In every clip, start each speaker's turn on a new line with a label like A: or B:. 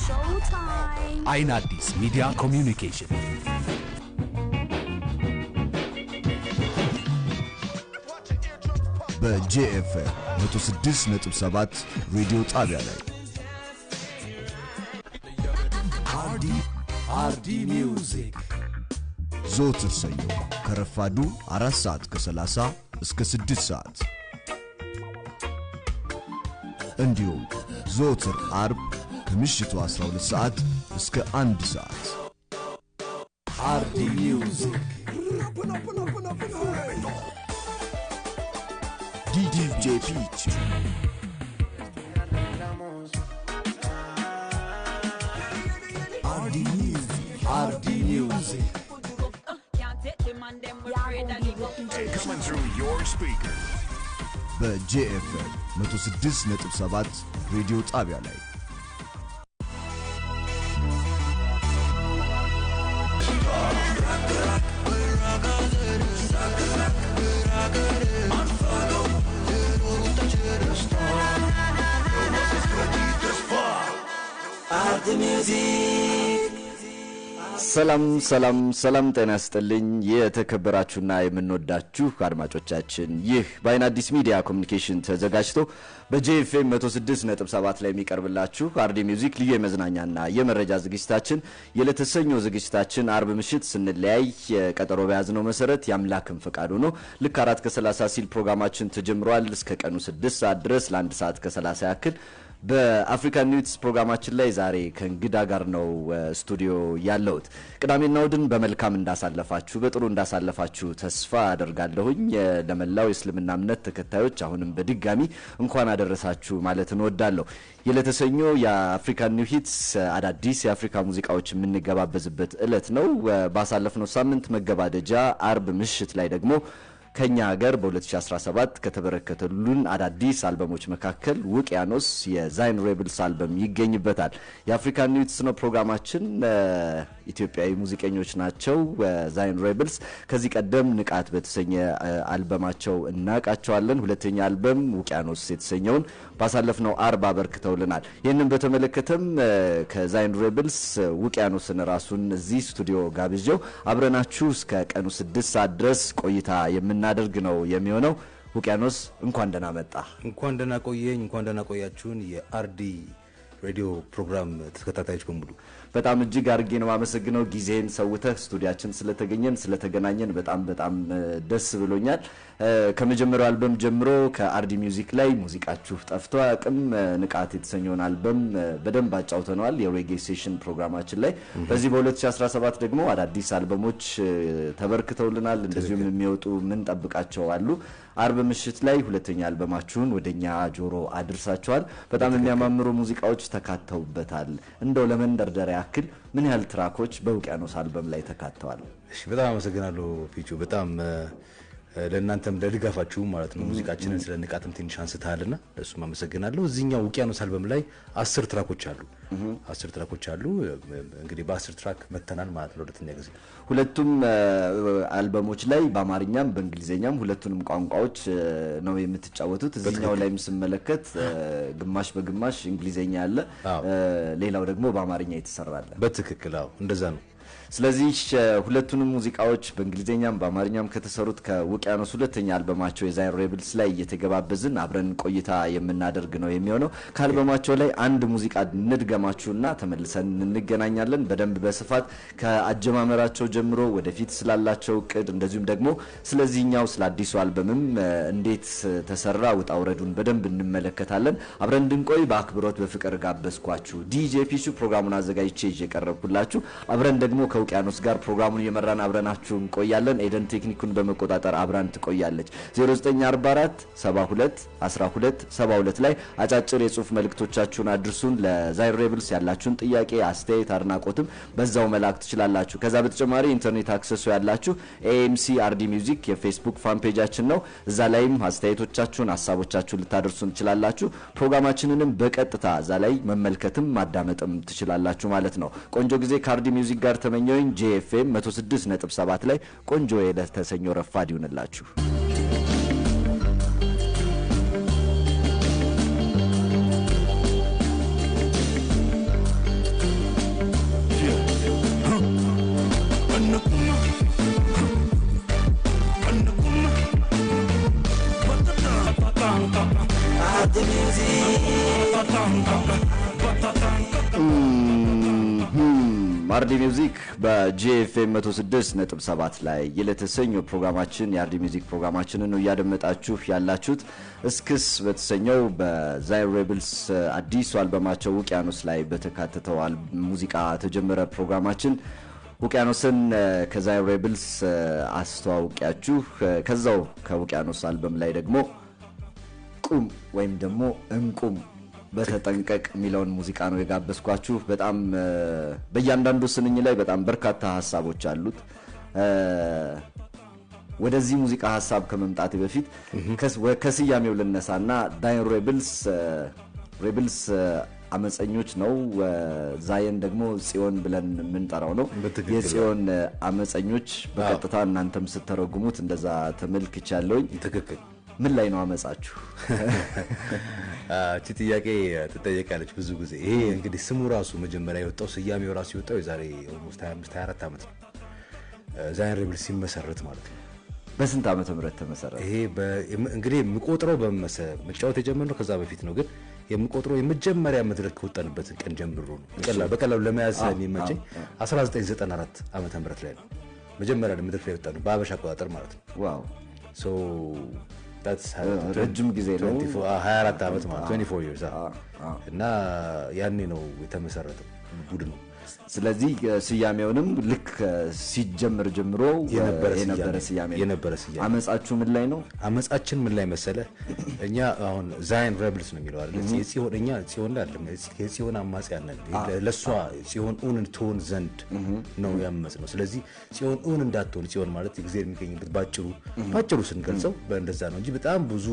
A: Showtime.
B: አይን አዲስ ሚዲያ ኮሚዩኒኬሽን።
C: በጄኤፍኤም 106.7 ሬዲዮ ጣቢያ ላይ።
B: አርዲ ሚውዚክ።
C: ዘወትር ሰኞ ከረፋዱ 4 ሰዓት ከ30 እስከ 6 ሰዓት፣ እንዲሁም ዘወትር አርብ ከምሽቱ 12 ሰዓት እስከ 1 ሰዓት።
B: አርዲ ሚውዚክ።
C: ዲጄ ፒች።
B: አርዲ ሚውዚክ፣ አርዲ ሚውዚክ።
D: Coming through your speaker.
C: በጄኤፍኤም 106.7 ሬዲዮ ጣቢያ ላይ።
E: ሰላም ሰላም ሰላም፣ ጤና ይስጥልኝ የተከበራችሁና የምንወዳችሁ አድማጮቻችን፣ ይህ በአይን አዲስ ሚዲያ ኮሚኒኬሽን ተዘጋጅቶ በጄኤፍኤም 106.7 ላይ የሚቀርብላችሁ አርዲ ሚውዚክ ልዩ የመዝናኛና የመረጃ ዝግጅታችን፣ የዕለተ ሰኞ ዝግጅታችን፣ አርብ ምሽት ስንለያይ ቀጠሮ በያዝነው መሰረት የአምላክን ፈቃድ ሆኖ ልክ 4:30 ሲል ፕሮግራማችን ተጀምሯል። እስከ ቀኑ 6 ሰዓት ድረስ ለአንድ ሰዓት ከ30 ያክል በአፍሪካ ኒውስ ፕሮግራማችን ላይ ዛሬ ከእንግዳ ጋር ነው ስቱዲዮ ያለሁት። ቅዳሜና እሁድን በመልካም እንዳሳለፋችሁ፣ በጥሩ እንዳሳለፋችሁ ተስፋ አደርጋለሁኝ። ለመላው የእስልምና እምነት ተከታዮች አሁንም በድጋሚ እንኳን አደረሳችሁ ማለት እንወዳለሁ። የዕለተ ሰኞ የአፍሪካ New Hits፣ አዳዲስ የአፍሪካ ሙዚቃዎች የምንገባበዝበት እለት ነው። ባሳለፍነው ሳምንት መገባደጃ አርብ ምሽት ላይ ደግሞ ከኛ ሀገር በ2017 ከተበረከተሉን አዳዲስ አልበሞች መካከል ውቅያኖስ የዛይን ሬብልስ አልበም ይገኝበታል። የአፍሪካ New Hits ነው ፕሮግራማችን። ኢትዮጵያዊ ሙዚቀኞች ናቸው። ዛይን ሬብልስ ከዚህ ቀደም ንቃት በተሰኘ አልበማቸው እናውቃቸዋለን። ሁለተኛ አልበም ውቅያኖስ የተሰኘውን ባሳለፍነው አርብ አበርክተውልናል። ይህንን በተመለከተም ከዛይን ሬብልስ ውቅያኖስን ራሱን እዚህ ስቱዲዮ ጋብዤው አብረናችሁ እስከ ቀኑ 6 ሰዓት ድረስ ቆይታ የምናደርግ ነው የሚሆነው። ውቅያኖስ፣ እንኳን ደህና መጣ።
F: እንኳን ደህና ቆየኝ፣ እንኳን ደህና ቆያችሁን የአርዲ ሬዲዮ ፕሮግራም ተከታታዮች በሙሉ።
E: በጣም እጅግ አድርጌ ነው የማመሰግነው። ጊዜን ሰውተህ ስቱዲያችን ስለተገኘን፣ ስለተገናኘን በጣም በጣም ደስ ብሎኛል። ከመጀመሪያው አልበም ጀምሮ ከአርዲ ሚውዚክ ላይ ሙዚቃችሁ ጠፍቶ አያውቅም። ንቃት የተሰኘውን አልበም በደንብ አጫውተነዋል የ reggae session ፕሮግራማችን ላይ። በዚህ በ2017 ደግሞ አዳዲስ አልበሞች ተበርክተውልናል። እንደዚሁም የሚወጡ ምን ጠብቃቸው አሉ። አርብ ምሽት ላይ ሁለተኛ አልበማችሁን ወደኛ ጆሮ አድርሳችኋል። በጣም የሚያማምሩ ሙዚቃዎች ተካተውበታል። እንደው ለመንደርደሪያ ያክል ምን ያህል track ኦች በውቅያኖስ አልበም ላይ ተካተዋል?
F: እሺ፣ በጣም አመሰግናለሁ ፒቹ። በጣም ለእናንተም ለድጋፋችሁ ማለት ነው። ሙዚቃችንን ስለ ንቃትም ትንሽ አንስተሃልና ለእሱም አመሰግናለሁ። እዚህኛው ውቅያኖስ አልበም ላይ 10 track ኦች አሉ። 10 track ኦች አሉ። እንግዲህ በ10 track መተናል ማለት ነው ሁለተኛ ጊዜ።
E: ሁለቱም አልበሞች ላይ በአማርኛም በእንግሊዝኛም ሁለቱንም ቋንቋዎች ነው የምትጫወቱት። እዚህኛው ላይም ስመለከት ግማሽ በግማሽ እንግሊዝኛ አለ፣ ሌላው ደግሞ በአማርኛ የተሰራ አለ።
F: በትክክል፣ አዎ፣ እንደዛ ነው።
E: ስለዚህ ሁለቱንም ሙዚቃዎች በእንግሊዝኛም በአማርኛም ከተሰሩት ከውቅያኖስ ሁለተኛ አልበማቸው የዛይን ሬብልስ ላይ እየተገባበዝን አብረን ቆይታ የምናደርግ ነው የሚሆነው። ከአልበማቸው ላይ አንድ ሙዚቃ እንድገማችሁና ተመልሰን እንገናኛለን። በደንብ በስፋት ከአጀማመራቸው ጀምሮ ወደፊት ስላላቸው እቅድ፣ እንደዚሁም ደግሞ ስለዚህኛው ስለ አዲሱ አልበምም እንዴት ተሰራ ውጣ ውረዱን በደንብ እንመለከታለን። አብረን እንድንቆይ በአክብሮት በፍቅር ጋበዝኳችሁ። ዲጄ ፒቹ ፕሮግራሙን አዘጋጅቼ ይዤ ቀረብኩላችሁ። አብረን ደግሞ ከውቅያኖስ ጋር ፕሮግራሙን እየመራን አብረናችሁ እንቆያለን። ኤደን ቴክኒኩን በመቆጣጠር አብራን ትቆያለች። 0944 72 12 72 ላይ አጫጭር የጽሁፍ መልእክቶቻችሁን አድርሱን። ለዛይን ሬብልስ ያላችሁን ጥያቄ፣ አስተያየት፣ አድናቆትም በዛው መላክ ትችላላችሁ። ከዛ በተጨማሪ ኢንተርኔት access ኡ ያላችሁ ኤኤምሲ አርዲ ሚውዚክ የፌስቡክ fan page ኣችን ነው። እዛ ላይም አስተያየቶቻችሁን፣ ሀሳቦቻችሁን ልታደርሱን ትችላላችሁ። ፕሮግራማችንንም በቀጥታ እዛ ላይ መመልከትም ማዳመጥም ትችላላችሁ ማለት ነው። ቆንጆ ጊዜ ከአርዲ ሚውዚክ ጋር ተመኘሁኝ። ጄኤፍኤም 106.7 ላይ ቆንጆ የዕለተ ሰኞ ረፋድ ይሁንላችሁ።
B: Hardy Music.
E: አርዲ Music በጂኤፍኤም 106.7 ላይ የዕለተ ሰኞ ፕሮግራማችን የአርዲ Music ፕሮግራማችንን ነው እያደመጣችሁ ያላችሁት። እስክስ በተሰኘው በዛይን ሬብልስ አዲሱ አልበማቸው ውቅያኖስ ላይ በተካተተው ሙዚቃ ተጀመረ ፕሮግራማችን። ውቅያኖስን ከዛይን ሬብልስ አስተዋውቂያችሁ ከዛው ከውቅያኖስ አልበም ላይ ደግሞ ቁም ወይም ደግሞ እንቁም በተጠንቀቅ የሚለውን ሙዚቃ ነው የጋበዝኳችሁ። በጣም በእያንዳንዱ ስንኝ ላይ በጣም በርካታ ሀሳቦች አሉት። ወደዚህ ሙዚቃ ሀሳብ ከመምጣቴ በፊት ከስያሜው ልነሳና ዛይን ሬብልስ፣ rebels አመፀኞች ነው። ዛየን ደግሞ ጽዮን ብለን የምንጠራው ነው። የጽዮን አመፀኞች በቀጥታ እናንተም ስተረጉሙት እንደዛ ተመልክቻለሁኝ።
F: ትክክል።
E: ምን ላይ ነው አመጻችሁ?
F: እቺ ጥያቄ ትጠየቃለች ብዙ ጊዜ። ይሄ እንግዲህ ስሙ ራሱ መጀመሪያ የወጣው፣ ስያሜው ራሱ የወጣው የዛሬ almost 25 24 ዓመት ነው። ዛይን ሬብልስ ሲመሰረት ማለት ነው።
E: በስንት ዓመተ ምህረት ተመሰረተ?
F: ይሄ እንግዲህ የምቆጥረው መጫወት የጀመርነው ከዛ በፊት ነው፣ ግን የምቆጥረው የመጀመሪያ መድረክ ከወጣንበት ቀን ጀምሮ ነው። በቀላሉ ለመያዝ ስለሚመቸኝ 1994 ዓመተ ምህረት ላይ ነው መጀመሪያ መድረክ ላይ የወጣነው፣ በአበሻ አቆጣጠር ማለት ነው።
E: Wow።
F: So
E: ረጅም ጊዜ ነው።
F: 24 ዓመት ማለት 24 years እና ያኔ ነው የተመሰረተው ቡድኑ።
E: ስለዚህ ስያሜውንም ልክ ሲጀምር ጀምሮ የነበረ ስያሜ።
F: የነበረ ስያሜ።
E: አመጻችሁ ምን ላይ ነው?
F: አመጻችን ምን ላይ መሰለ? እኛ አሁን ዛይን ሬብልስ ነው የሚለው አይደል? የጽዮን፣ እኛ ጽዮን ላይ አይደለም፣ የጽዮን አማጽያን ነን። ለሷ ጽዮን እውን ትሆን ዘንድ ነው ያመጽ ነው። ስለዚህ ጽዮን እውን እንዳትሆን፣ ጽዮን ማለት እግዚአብሔር የሚገኝበት ባጭሩ ስንገልጸው በእንደዛ ነው እንጂ በጣም ብዙ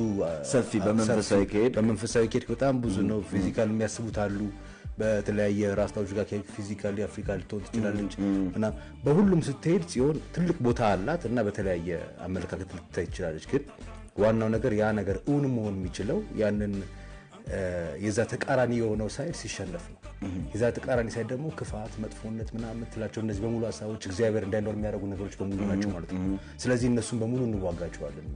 E: ሰፊ በመንፈሳዊ ከሄድ
F: በመንፈሳዊ ከሄድ በጣም ብዙ ነው። Physical የሚያስቡት አሉ። በተለያየ ራስታዎች ጋር physically አፍሪካ ልትሆን ትችላለች እና በሁሉም ስትሄድ ጽዮን ትልቅ ቦታ አላት እና በተለያየ አመለካከት ልትታይ ትችላለች። ግን ዋናው ነገር ያ ነገር እውን መሆን የሚችለው ያንን የዛ ተቃራኒ የሆነው side ሲሸነፍ ነው። የዛ ተቃራኒ side ደግሞ ክፋት፣ መጥፎነት ምናምን የምትላቸው እነዚህ በሙሉ ሀሳቦች እግዚአብሔር እንዳይኖር የሚያደርጉ ነገሮች በሙሉ ናቸው ማለት ነው። ስለዚህ እነሱን በሙሉ እንዋጋቸዋለን፣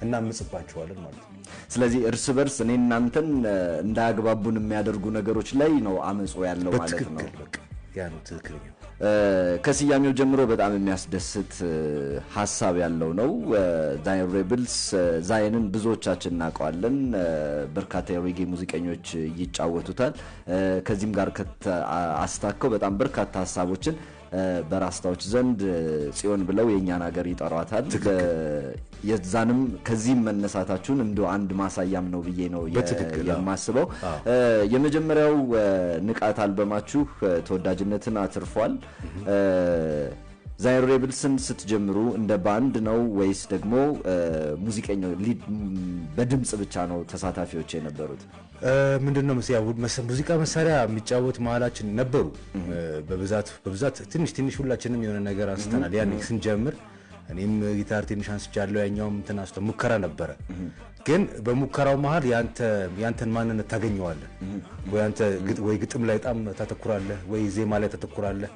F: እናምጽባቸዋለን ማለት ነው።
E: ስለዚህ እርስ በርስ እኔ እናንተን እንዳያግባቡን የሚያደርጉ ነገሮች ላይ ነው አመጹ ያለው ማለት ነው።
F: በትክክል፣ በቃ ያ ነው ትክክለኛው።
E: ከስያሜው ጀምሮ በጣም የሚያስደስት ሀሳብ ያለው ነው። ዛይን ሬብልስ፣ ዛይንን ብዙዎቻችን እናውቀዋለን። በርካታ የሬጌ ሙዚቀኞች ይጫወቱታል። ከዚህም ጋር አስታከው በጣም በርካታ ሀሳቦችን በራስታዎች ዘንድ ጽዮን ብለው የእኛን ሀገር ይጠሯታል። የዛንም ከዚህም መነሳታችሁን እንደ አንድ ማሳያም ነው ብዬ ነው የማስበው። የመጀመሪያው ንቃት አልበማችሁ ተወዳጅነትን አትርፏል። ዛይን ሬብልስን ስትጀምሩ እንደ ባንድ ነው ወይስ ደግሞ ሙዚቀኛው በድምጽ ብቻ ነው ተሳታፊዎች የነበሩት?
F: ምንድነው ሙዚቃ መሳሪያ የሚጫወት መሀላችን ነበሩ። በብዛት በብዛት ትንሽ ትንሽ ሁላችንም የሆነ ነገር አንስተናል። ያኔ ስንጀምር እኔም ጊታር ትንሽ አንስቻለሁ፣ ያኛውም እንትን አንስቶ ሙከራ ነበረ። ግን በሙከራው መሀል ያንተን ማንነት ታገኘዋለህ። ወይ አንተ ወይ ግጥም ላይ በጣም ታተኩራለህ፣ ወይ ዜማ ላይ ታተኩራለህ፣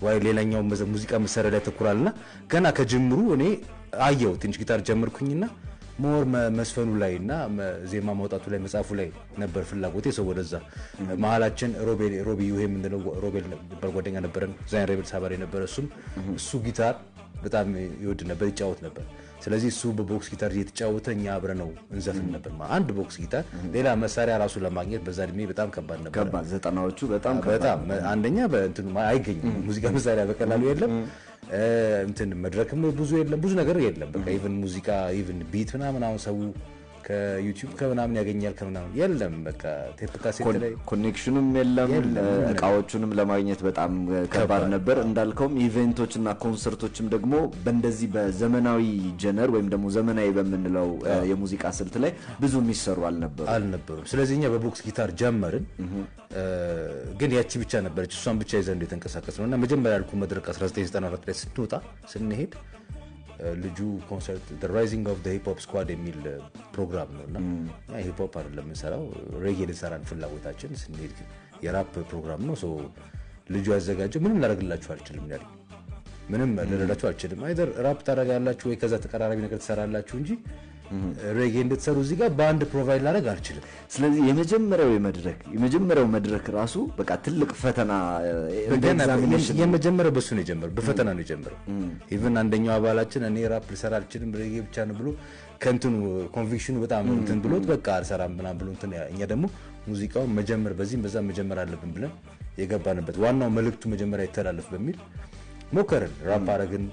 F: ወይ ሌላኛው ሙዚቃ መሳሪያ ላይ ታተኩራለህና ገና ከጅምሩ እኔ አየው ትንሽ ጊታር ጀመርኩኝና more መስፈኑ ላይና ዜማ ማውጣቱ ላይ መጻፉ ላይ ነበር ፍላጎቴ። ሰው ወደዛ መሀላችን ሮቤል፣ ሮቢ ዩሄ የምንለው ሮቤል ነበር፣ ጓደኛ ነበረን። ዛይን ሬብልስ አባል የነበረ፣ እሱም እሱ ጊታር በጣም ይወድ ነበር፣ ይጫወት ነበር። ስለዚህ እሱ በ box ጊታር እየተጫወተ እኛ አብረን ነው እንዘፍን ነበር። አንድ box ጊታር፣ ሌላ መሳሪያ ራሱ ለማግኘት በዛ እድሜ በጣም ከባድ ነበር።
E: ከባድ፣ 90ዎቹ በጣም
F: በጣም፣ አንደኛ በእንትኑ አይገኝም፣ ሙዚቃ መሳሪያ በቀላሉ የለም። እንትን መድረክም ብዙ የለም፣ ብዙ ነገር የለም። በቃ even ሙዚቃ፣ even beat ምናምን አሁን ሰው ከዩቲዩብ ከምናምን ያገኛል፣ ከምናምን የለም። በቃ ቴፕ ካሴት ላይ
E: Connection ኑም የለም፣ እቃዎቹንም ለማግኘት በጣም ከባድ ነበር። እንዳልከውም event ኦች እና ኮንሰርቶችም ደግሞ በእንደዚህ በዘመናዊ genre ወይም ደግሞ ዘመናዊ በምንለው የሙዚቃ ስልት ላይ ብዙ የሚሰሩ አልነበሩም።
F: አልነበሩም። ስለዚህ እኛ በ box ጊታር ጀመርን። ግን ያቺ ብቻ ነበረች፣ እሷን ብቻ ይዘን የተንቀሳቀስ ነው እና መጀመሪያ ያልኩ መድረክ 1994 ላይ ስንወጣ ስንሄድ ልጁ ኮንሰርት The Rising of the Hip Hop Squad የሚል ፕሮግራም ነው እና hip hop አይደለም የምንሰራው፣ ሬጌ ልንሰራን ፍላጎታችን፣ ስንሄድ ግን የራፕ ፕሮግራም ነው። ልጁ ያዘጋጀው ምንም ላደርግላችሁ አልችልም ያለኝ፣ ምንም ልረዳችሁ አልችልም። Either rap ታደርጋላችሁ ወይ ከዛ ተቀራራቢ ነገር ትሰራላችሁ እንጂ ሬጌ እንድትሰሩ እዚህ ጋር ባንድ provide ላደርግ አልችልም።
E: ስለዚህ የመጀመሪያው መድረክ ራሱ በቃ ትልቅ ፈተና እንደ
F: ገና
E: examination።
F: የመጀመሪያው በሱ ነው የጀመረው፣ በፈተና ነው የጀመረው። Even አንደኛው አባላችን እኔ ራፕ ልሰራ አልችልም፣ ሬጌ ብቻ ነው ብሎ ከእንትኑ conviction ኑ በጣም እንትን ብሎት በቃ አልሰራም ምናምን ብሎ እንትን እኛ ደግሞ ሙዚቃውን መጀመር በዚህም በዛም መጀመር አለብን ብለን የገባንበት ዋናው መልእክቱ መጀመሪያ ይተላለፍ በሚል ሞከርን። ራፕ አረግን።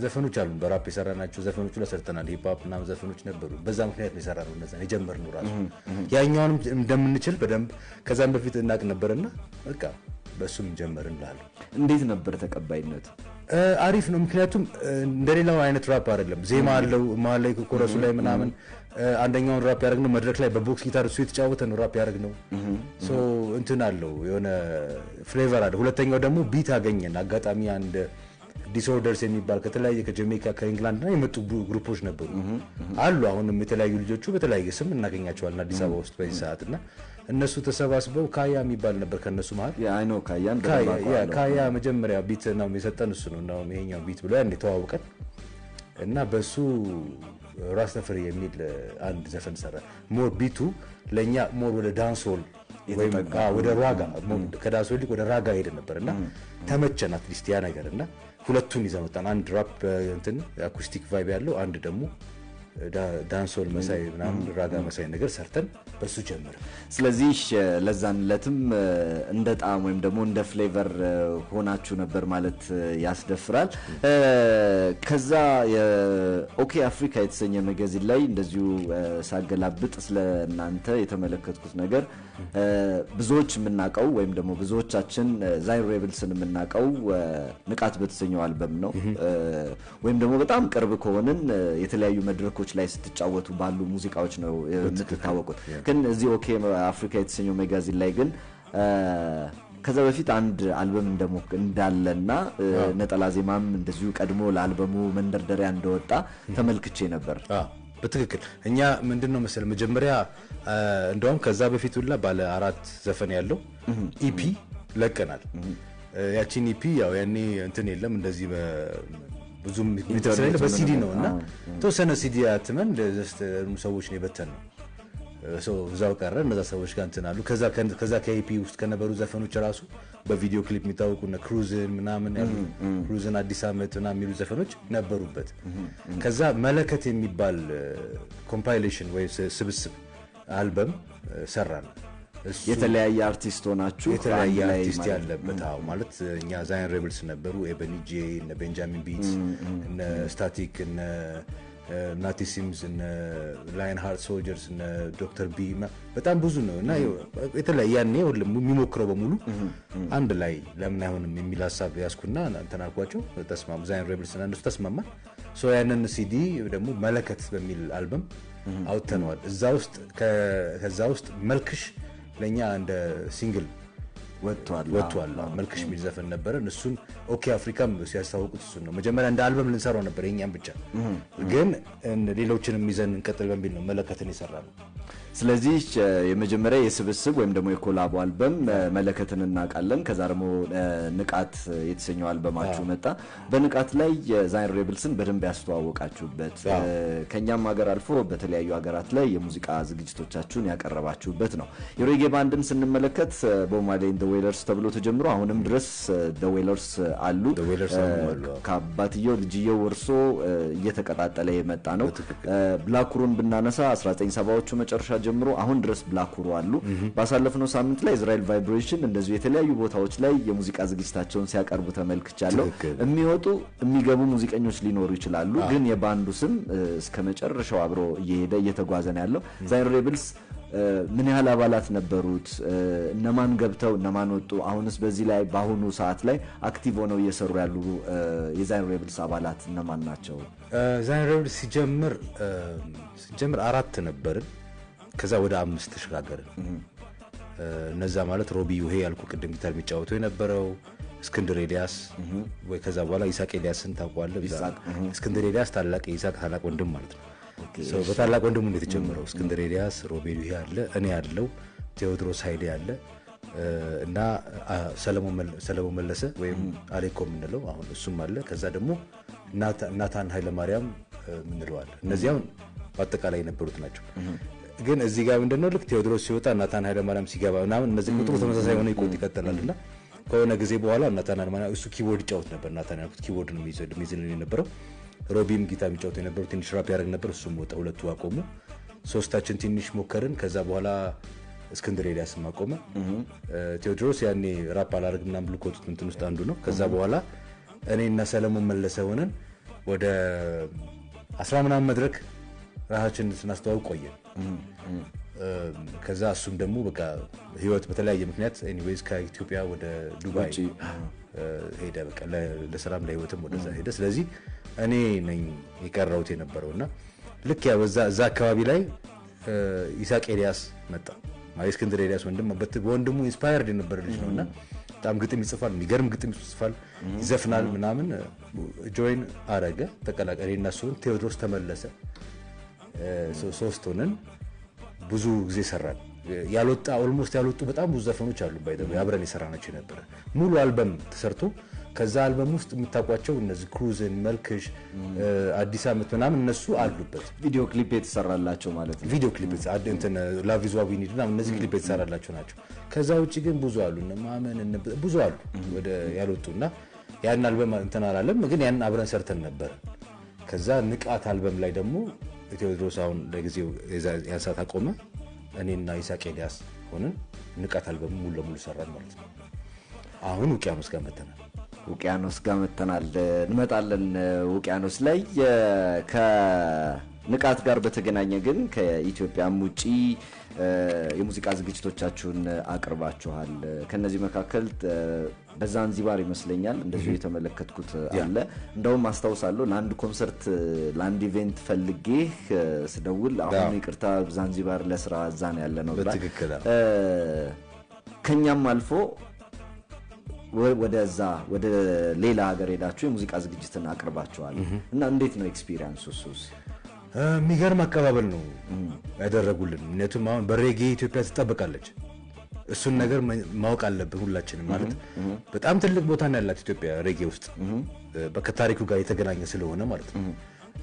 F: ዘፈኖች አሉን፣ በራፕ የሰራናቸው ዘፈኖች ላይ ሰርተናል። Hip hop ምናምን ዘፈኖች ነበሩ። በዛ ምክንያት ነው የሰራነው፣ እነዛን የጀመርነው ራሱ ያኛውንም እንደምንችል በደንብ ከዛም በፊት እናቅ ነበርና በቃ በእሱም ጀመርን እላለሁ።
E: እንዴት ነበር ተቀባይነቱ?
F: አሪፍ ነው። ምክንያቱም እንደሌላው አይነት ራፕ አይደለም። ዜማ አለው መሀል ላይ፣ chorus ኡ ላይ ምናምን። አንደኛውን ራፕ ያደረግነው መድረክ ላይ በ box guitar እሱ የተጫወተ ነው ራፕ ያደረግነው። So እንትን አለው፣ የሆነ flavor አለው። ሁለተኛው ደግሞ beat አገኘን። አጋጣሚ አንድ Disorders የሚባል ከተለያየ ከጀሜይካ፣ ከኢንግላንድ እና የመጡ group ኦች ነበሩ፣ አሉ። አሁንም የተለያዩ ልጆቹ በተለያየ ስም እናገኛቸዋለን አዲስ አበባ ውስጥ በዚህ ሰዓት። እና እነሱ ተሰባስበው ካያ የሚባል ነበር ከእነሱ መሀል።
E: I know ካያን በደንብ
F: ካያ yeah።
E: አውቀዋለሁ።
F: ካያ መጀመሪያ beat ነው የሰጠን፣ እሱ ነው እንደውም ይሄኛው beat ብሎ ያኔ ተዋውቀን እና በሱ ራስ ተፈሪ የሚል አንድ ዘፈን ሰራ። More beat ኡ ለእኛ more ወደ dancehall ወይም ወደ ragga፣ more ከ dancehall ይልቅ ወደ ragga ሄደ ነበር እና ተመቸን at least ያ ነገር። እና ሁለቱን ይዘን ወጣን። አንድ ራፕ እንትን acoustic vibe ያለው፣ አንድ ደግሞ dancehall መሳይ ምናምን ragga መሳይ ነገር ሰርተን በሱ ጀመርን።
E: ስለዚህ ለዛን ዕለትም እንደ ጣዕም ወይም ደግሞ እንደ flavor ሆናችሁ ነበር ማለት ያስደፍራል። ከዛ የ OK Africa የተሰኘ magazine ላይ እንደዚሁ ሳገላብጥ ስለ እናንተ የተመለከትኩት ነገር ብዙዎች የምናውቀው ወይም ደግሞ ብዙዎቻችን Zion Rebels ን የምናውቀው ንቃት በተሰኘው አልበም ነው። ወይም ደግሞ በጣም ቅርብ ከሆንን የተለያዩ መድረኮች ላይ ስትጫወቱ ባሉ ሙዚቃዎች ነው የምትታወቁት። ግን እዚህ OK Africa የተሰኘው magazine ላይ ግን ከዛ በፊት አንድ አልበም እንዳለና ነጠላ ዜማም እንደዚሁ ቀድሞ ለአልበሙ መንደርደሪያ እንደወጣ ተመልክቼ ነበር።
F: አዎ፣ በትክክል። እኛ ምንድን ነው መሰለህ መጀመሪያ እንደውም ከዛ በፊት ሁላ ባለ አራት ዘፈን ያለው EP ለቀናል። ያቺን EP ያው ያኔ እንትን የለም፣ እንደዚህ ብዙም ስለሌለ በሲዲ ነው እና ተወሰነ ሲዲ አትመን just ሰዎች ነው የበተን ነው፣ እዛው ቀረ። እነዛ ሰዎች ጋር እንትን አሉ። ከዛ ከ EP ውስጥ ከነበሩ ዘፈኖች ራሱ በ video clip የሚታወቁ እነ ክሩዝን ምናምን ያሉ፣ ክሩዝን፣ አዲስ ዓመት ምናምን የሚሉ ዘፈኖች ነበሩበት። ከዛ መለከት የሚባል compilation ወይ ስብስብ አልበም ሰራን።
E: የተለያየ አርቲስት ሆናችሁ
F: የተለያየ
E: አንድ ላይ
F: አርቲስት
E: ማለት ነው።
F: ያለበት፣ አዎ። ማለት እኛ Zion Rebels ነበሩ፣ ኤበኒ ጄ፣ እነ ቤንጃሚን ቢትስ፣ እነ ስታቲክ፣ እነ ናቲ ሲምስ፣ እነ Lion Heart Soldiers፣ እነ ዶክተር ቢ፣ በጣም ብዙ ነው። እና የተለያየ ያኔ ሁሉም የሚሞክረው በሙሉ አንድ ላይ ለምን አይሆንም የሚል ሀሳብ ያዝኩና እንትን አልኳቸው። ተስማሙ። Zion Rebels እና እነሱ ተስማማን። So ያንን ሲዲ ደግሞ መለከት በሚል አልበም አውጥተነዋል። እዛ ውስጥ ከዛ ውስጥ መልክሽ ለእኛ እንደ single
E: ወጥቷል።
F: ወጥቷል። አዎ፣ መልክሽ የሚል ዘፈን ነበረን። እሱን OK Africa ም ሲያስታውቁት እሱን ነው መጀመሪያ። እንደ አልበም ልንሰራው ነበር የኛም ብቻ፣ ግን ሌሎችንም ይዘን እንቀጥል በሚል ነው መለከትን የሰራነው።
E: ስለዚህ የመጀመሪያ የስብስብ ወይም ደግሞ የ collabo አልበም መለከትን እናውቃለን። ከዛ ደግሞ ንቃት የተሰኘው አልበማችሁ መጣ። በንቃት ላይ የ Zion Rebels ን በደንብ ያስተዋወቃችሁበት፣ ከኛም ሀገር አልፎ በተለያዩ ሀገራት ላይ የሙዚቃ ዝግጅቶቻችሁን ያቀረባችሁበት ነው። የሬጌ ባንድን ስንመለከት ቦብ Marley and the Wailers ተብሎ ተጀምሮ አሁንም ድረስ The Wailers አሉ።
F: The Wailers አሁንም አሉ።
E: ከአባትየው ልጅየው ወርሶ እየተቀጣጠለ የመጣ ነው። Black Uhuru ን ብናነሳ 1970ዎቹ መጨረሻ ጀምሮ አሁን ድረስ Black Uhuru አሉ። ባሳለፍነው ሳምንት ላይ Israel Vibration እንደዚሁ የተለያዩ ቦታዎች ላይ የሙዚቃ ዝግጅታቸውን ሲያቀርቡ ተመልክቻለሁ። የሚወጡ የሚገቡ ሙዚቀኞች ሊኖሩ ይችላሉ፣ ግን የባንዱ ስም እስከ መጨረሻው አብሮ እየሄደ እየተጓዘ ነው ያለው። Zion Rebels ምን ያህል አባላት ነበሩት? እነማን ገብተው እነማን ወጡ? አሁንስ በዚህ ላይ በአሁኑ ሰዓት ላይ active ሆነው እየሰሩ ያሉ የ Zion Rebels አባላት እነማን ናቸው?
F: Zion Rebels ሲጀምር አራት ነበርን። ከዛ ወደ አምስት ተሸጋገርን። እነዛ ማለት ሮቢ ዩሄ ያልኩ ቅድም ጊታር የሚጫወተው የነበረው፣ እስክንድር ኤልያስ ወይ ከዛ በኋላ ይሳቅ ኤልያስን ታውቀዋለህ? እስክንድር ኤልያስ ታላቅ የይሳቅ ታላቅ ወንድም ማለት ነው። So በታላቅ ወንድሙ ነው የተጀመረው። እስክንድር ኤልያስ፣ ሮቤል ዩሄ አለ፣ እኔ አለው፣ ቴዎድሮስ ኃይሌ አለ እና ሰለሞን መለሰ ወይም አሌኮ የምንለው አሁን እሱም አለ። ከዛ ደግሞ ናታን ኃይለማርያም የምንለው አለ። እነዚህ አሁን በአጠቃላይ የነበሩት ናቸው። ግን እዚህ ጋር ምንድነው ልክ ቴዎድሮስ ሲወጣ ናታን ኃይለማርያም ሲገባ ምናምን እነዚህ ቁጥሩ ተመሳሳይ ሆነ ይቀጥላል እና ከሆነ ጊዜ በኋላ ናታን ኃይለማርያም እሱ keyboard ይጫወት ነበር። ናታን ያልኩት keyboard ነው የሚይዝልን የነበረው። ሮቢም ጊታር የሚጫወት የነበረው ትንሽ ራፕ ያደርግ ነበር። እሱም ወጣ፣ ሁለቱ አቆሙ። ሶስታችን ትንሽ ሞከርን። ከዛ በኋላ እስክንድር ኤልያስም አቆመ። ቴዎድሮስ ያኔ ራፕ አላደርግም ምናምን ብሎ ከወጡት እንትን ውስጥ አንዱ ነው። ከዛ በኋላ እኔና ሰለሞን መለሰ ሆነን ወደ 10 ምናምን መድረክ ራሳችንን ስናስተዋውቅ ቆየን። ከዛ እሱም ደግሞ በቃ ህይወት በተለያየ ምክንያት anyways ከኢትዮጵያ ወደ ዱባይ ሄደ። በቃ ለስራም ለህይወትም ወደዛ ሄደ። ስለዚህ እኔ ነኝ የቀረሁት የነበረውና ልክ ያ በዛ እዛ አካባቢ ላይ ኢሳቅ ኤልያስ መጣ። ማለት እስክንድር ኤልያስ ወንድም በወንድሙ inspired የነበረ ልጅ ነውና በጣም ግጥም ይጽፋል፣ የሚገርም ግጥም ይጽፋል፣ ይዘፍናል ምናምን። join አረገ፣ ተቀላቀለ። እኔና እሱ ቴዎድሮስ ተመለሰ። ሶስት ሆነን ብዙ ጊዜ ሰራን። ያልወጣ almost ያልወጡ በጣም ብዙ ዘፈኖች አሉ። by the way አብረን የሰራናቸው የነበረ ሙሉ አልበም ተሰርቶ ከዛ አልበም ውስጥ የምታውቋቸው እነዚህ ክሩዝን፣ መልክሽ፣ አዲስ አመት ምናምን እነሱ አሉበት።
E: ቪዲዮ ክሊፕ የተሰራላቸው ማለት ነው።
F: ቪዲዮ ክሊፕ እንትን Love Is What We Need ምናምን እነዚህ ክሊፕ የተሰራላቸው ናቸው። ከዛ ውጪ ግን ብዙ አሉ፣ እነ ማመን እነ ብዙ አሉ ወደ ያልወጡና ያን አልበም እንትን አላለም፣ ግን ያን አብረን ሰርተን ነበር። ከዛ ንቃት አልበም ላይ ደግሞ ቴዎድሮስ አሁን ለጊዜው ያን ሰዓት አቆመ። እኔና ኢሳቅ ኤልያስ ሆነን ንቃት አልበም ሙሉ ለሙሉ ሰራን ማለት ነው። አሁን ውቅያኖስ ጋር መተናል።
E: ውቅያኖስ ጋር መተናል። እንመጣለን ውቅያኖስ ላይ። ከንቃት ጋር በተገናኘ ግን ከኢትዮጵያም ውጪ የሙዚቃ ዝግጅቶቻችሁን አቅርባችኋል። ከነዚህ መካከል በዛንዚባር ይመስለኛል እንደዚሁ የተመለከትኩት አለ። እንደውም አስታውሳለሁ ለአንድ ኮንሰርት ለአንድ event ፈልጌህ ስደውል አሁን ይቅርታ ዛንዚባር ለስራ እዛ ነው ያለ ነው ብላ
F: በትክክል
E: ከኛም አልፎ ወደዛ ወደ ሌላ ሀገር ሄዳችሁ የሙዚቃ ዝግጅትን አቅርባችኋል እና እንዴት ነው experience ኡ? እሱስ
F: የሚገርም አቀባበል ነው ያደረጉልን። ምክንያቱም አሁን በሬጌ ኢትዮጵያ ትጠበቃለች። እሱን ነገር ማወቅ አለብን ሁላችንም። ማለት በጣም ትልቅ ቦታ ነው ያላት ኢትዮጵያ ሬጌ ውስጥ ከታሪኩ ጋር የተገናኘ ስለሆነ ማለት ነው።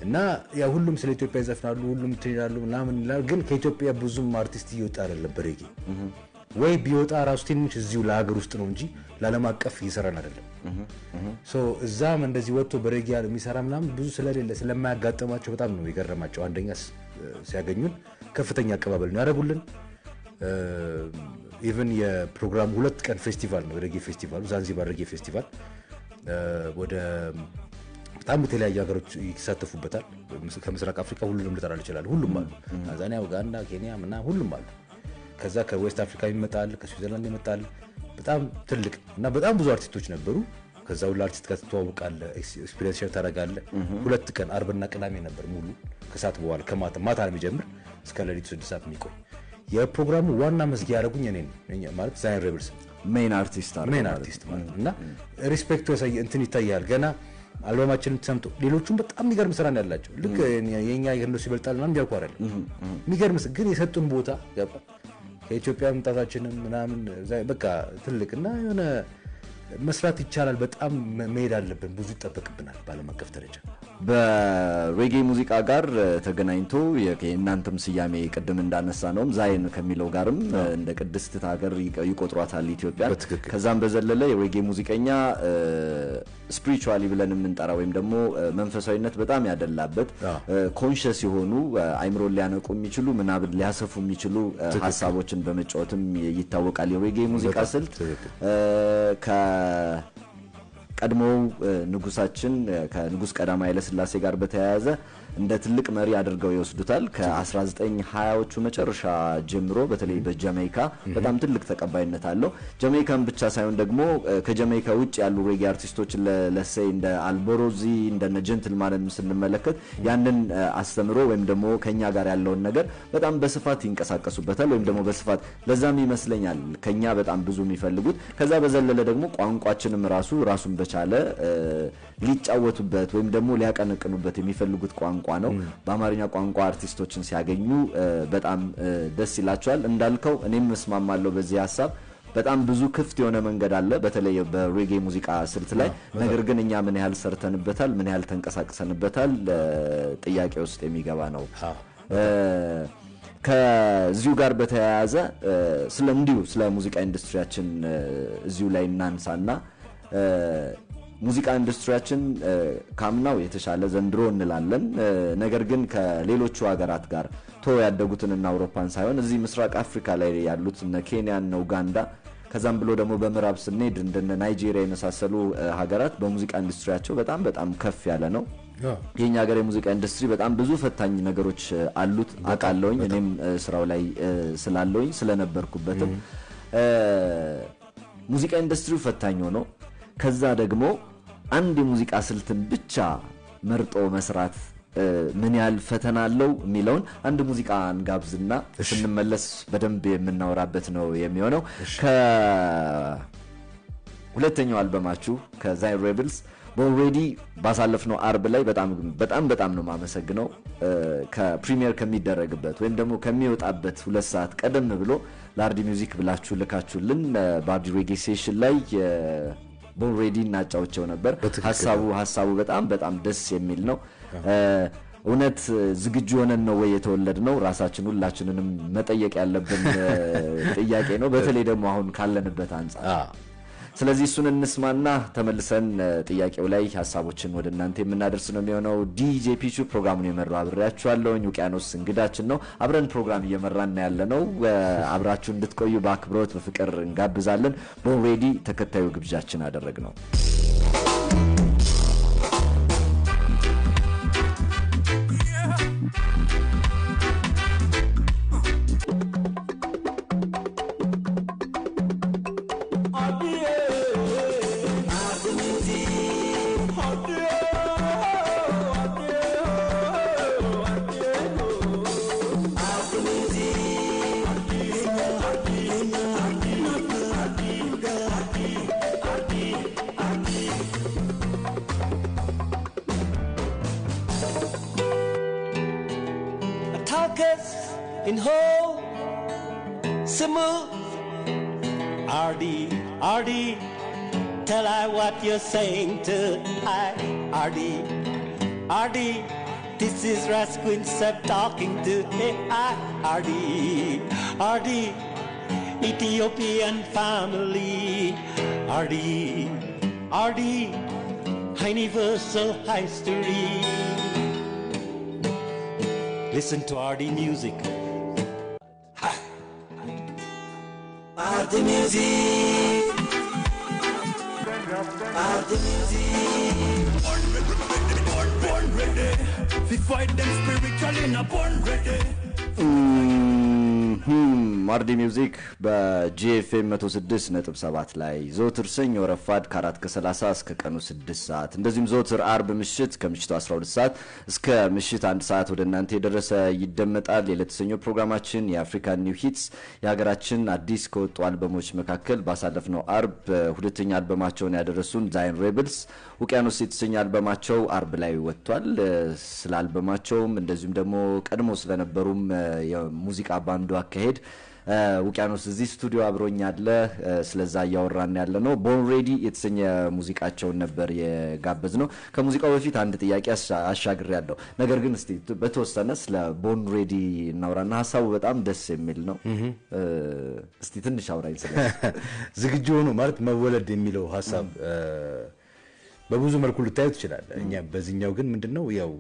F: እና ያ ሁሉም ስለ ኢትዮጵያ ይዘፍናሉ፣ ሁሉም እንትን ይላሉ ምናምን ይላሉ። ግን ከኢትዮጵያ ብዙም አርቲስት እየወጣ አይደለም በሬጌ። ወይ ቢወጣ ራሱ ትንሽ እዚሁ ለሀገር ውስጥ ነው እንጂ ለዓለም አቀፍ እየሰራን አይደለም። so እዛም እንደዚህ ወጥቶ በሬጌ የሚሰራ ምናምን ብዙ ስለሌለ ስለማያጋጥማቸው በጣም ነው የገረማቸው። አንደኛ ሲያገኙን ከፍተኛ አቀባበል ነው ያደረጉልን። even የፕሮግራሙ ሁለት ቀን ፌስቲቫል ነው ሬጌ ፌስቲቫሉ፣ ዛንዚባር ሬጌ ፌስቲቫል ወደ በጣም የተለያዩ ሀገሮች ይሳተፉበታል። ከምስራቅ አፍሪካ ሁሉንም ልጠራ ይችላል። ሁሉም አሉ። ታንዛኒያ፣ ኡጋንዳ፣ ኬንያ ምናምን ሁሉም አሉ። ከዛ ከ West Africa ይመጣል፣ ከስዊዘርላንድ ይመጣል። በጣም ትልቅ እና በጣም ብዙ አርቲስቶች ነበሩ። ከዛ ሁሉ አርቲስት ጋር ትተዋወቃለህ፣ experience share ታደርጋለህ። ሁለት ቀን አርብና ቅዳሜ ነበር ሙሉ ከሰዓት በኋላ ከማታ ማታ ነው የሚጀምር እስከ ሌሊቱ 6 ሰዓት የሚቆይ። የፕሮግራሙ ዋና መዝጊያ ያደረጉኝ እኔ ነኝ ማለት ዛይን ሬብልስ
E: main artist አድርገው
F: main
E: ማለት
F: አርቲስት ማለት ነው። እና respect ኡ ያሳየ እንትን ይታያል። ገና አልበማችንን ሰምቶ ሌሎቹም በጣም የሚገርም ስራ ነው ያላቸው። ልክ የኛ የእነሱ ይበልጣል ምናምን እያልኩ አይደለም። የሚገርም ግን የሰጡን ቦታ ገባ ከኢትዮጵያ መምጣታችንም ምናምን በቃ ትልቅ እና የሆነ መስራት ይቻላል። በጣም መሄድ አለብን። ብዙ ይጠበቅብናል በዓለም አቀፍ ደረጃ።
E: በሬጌ ሙዚቃ ጋር ተገናኝቶ የእናንተም ስያሜ ቅድም እንዳነሳ ነውም ዛይን ከሚለው ጋርም እንደ ቅድስት ሀገር ይቆጥሯታል ኢትዮጵያን። ከዛም በዘለለ የሬጌ ሙዚቀኛ spiritually ብለን የምንጠራ ወይም ደግሞ መንፈሳዊነት በጣም ያደላበት conscious የሆኑ አይምሮን ሊያነቁ የሚችሉ ምናብን ሊያሰፉ የሚችሉ ሀሳቦችን በመጫወትም ይታወቃል የሬጌ ሙዚቃ ስልት። ከቀድሞው ንጉሳችን ከንጉስ ቀዳማዊ ኃይለ ሥላሴ ጋር በተያያዘ እንደ ትልቅ መሪ አድርገው ይወስዱታል። ከ1920ዎቹ መጨረሻ ጀምሮ በተለይ በጃሜይካ በጣም ትልቅ ተቀባይነት አለው። ጃሜይካን ብቻ ሳይሆን ደግሞ ከጃሜይካ ውጭ ያሉ ሬጌ አርቲስቶችን let's say እንደ አልቦሮዚ እንደ ጀንትልማንን ስንመለከት ያንን አስተምሮ ወይም ደግሞ ከኛ ጋር ያለውን ነገር በጣም በስፋት ይንቀሳቀሱበታል ወይም ደግሞ በስፋት ለዛም ይመስለኛል ከኛ በጣም ብዙ የሚፈልጉት። ከዛ በዘለለ ደግሞ ቋንቋችንም ራሱን በቻለ ሊጫወቱበት ወይም ደግሞ ሊያቀነቅኑበት የሚፈልጉት ቋንቋ ነው። በአማርኛ ቋንቋ አርቲስቶችን ሲያገኙ በጣም ደስ ይላቸዋል። እንዳልከው እኔም እስማማለሁ በዚህ ሀሳብ። በጣም ብዙ ክፍት የሆነ መንገድ አለ በተለይ በሬጌ ሙዚቃ ስልት ላይ። ነገር ግን እኛ ምን ያህል ሰርተንበታል፣ ምን ያህል ተንቀሳቅሰንበታል ጥያቄ ውስጥ የሚገባ ነው። ከዚሁ ጋር በተያያዘ ስለ እንዲሁ ስለ ሙዚቃ ኢንዱስትሪያችን እዚሁ ላይ እናንሳና ሙዚቃ ኢንዱስትሪያችን ካምናው የተሻለ ዘንድሮ እንላለን። ነገር ግን ከሌሎቹ ሀገራት ጋር ያደጉትን አውሮፓን ሳይሆን እዚህ ምስራቅ አፍሪካ ላይ ያሉት እነ ኬንያ እና ኡጋንዳ፣ ከዛም ብሎ ደግሞ በምዕራብ ስንሄድ እንደነ ናይጄሪያ የመሳሰሉ ሀገራት በሙዚቃ ኢንዱስትሪያቸው በጣም በጣም ከፍ ያለ ነው። የኛ ሀገር የሙዚቃ ኢንዱስትሪ በጣም ብዙ ፈታኝ ነገሮች አሉት አውቃለሁኝ። እኔም ስራው ላይ ስላለሁኝ ስለነበርኩበትም ሙዚቃ ኢንዱስትሪው ፈታኝ ሆኖ ከዛ ደግሞ አንድ የሙዚቃ ስልትን ብቻ መርጦ መስራት ምን ያህል ፈተና አለው የሚለውን አንድ ሙዚቃ እንጋብዝና ስንመለስ በደንብ የምናወራበት ነው የሚሆነው። ከሁለተኛው አልበማችሁ ከ Zion Rebels Born Ready ባሳለፍነው አርብ ላይ በጣም በጣም በጣም ነው የማመሰግነው። ከ premiere ከሚደረግበት ወይም ደግሞ ከሚወጣበት 2 ሰዓት ቀደም ብሎ ለአርዲ Music ብላችሁ ልካችሁልን በአርዲ Reggae Session ላይ Born Ready እናጫውቸው ነበር። ሀሳቡ በጣም በጣም ደስ የሚል ነው። እውነት ዝግጁ ሆነን ነው ወይ የተወለድነው? ራሳችን ሁላችንንም መጠየቅ ያለብን ጥያቄ ነው፣ በተለይ ደግሞ አሁን ካለንበት አንጻር። ስለዚህ እሱን እንስማና ተመልሰን ጥያቄው ላይ ሀሳቦችን ወደ እናንተ የምናደርስ ነው የሚሆነው። ዲጄ ፒቹ ፕሮግራሙን የመራው አብሬያችኋለሁኝ። ውቅያኖስ እንግዳችን ነው። አብረን ፕሮግራም እየመራን ያለ ነው። አብራችሁ እንድትቆዩ በአክብሮት በፍቅር እንጋብዛለን። Born Ready ተከታዩ ግብዣችን አደረግነው።
A: Talkers in whole Simu RD RD, tell I what you're saying to I RD RD, this is Rasquin Seb talking to I RD RD, Ethiopian family RD RD, universal history. Listen to RD Music. RD Music. RD Music.
G: Born ready, born, born ready. We fight them spiritually, not born ready.
E: አርዲ Music በጂኤፍኤም 106.7 ላይ ዘወትር ሰኞ ረፋድ ከ4:30 እስከ ቀኑ 6 ሰዓት፣ እንደዚሁም ዘወትር አርብ ምሽት ከምሽቱ 12 ሰዓት እስከ ምሽት 1 ሰዓት ወደ እናንተ የደረሰ ይደመጣል። የዕለተ ሰኞ ፕሮግራማችን የ African New Hits የሀገራችን አዲስ ከወጡ አልበሞች መካከል ባሳለፍነው አርብ ሁለተኛ አልበማቸውን ያደረሱን Zion Rebels ውቅያኖስ የተሰኘ አልበማቸው አርብ ላይ ወጥቷል። ስለ አልበማቸውም እንደዚሁም ደግሞ ቀድሞ ስለነበሩም የሙዚቃ ባንዱ አካሄድ ውቅያኖስ እዚህ ስቱዲዮ አብሮኝ አለ። ስለዛ እያወራን ያለ ነው። Born Ready የተሰኘ ሙዚቃቸውን ነበር የጋበዝነው። ከሙዚቃው በፊት አንድ ጥያቄ አሻግሬያለሁ። ነገር ግን እስቲ በተወሰነ ስለ Born Ready እናውራና ሀሳቡ በጣም ደስ የሚል ነው። እስቲ ትንሽ አውራኝ ስለ
F: ዝግጁ ሆኖ ማለት መወለድ የሚለው ሀሳብ በብዙ መልኩ ልታዩ ትችላለህ። እኛ በዚህኛው ግን ምንድነው ያው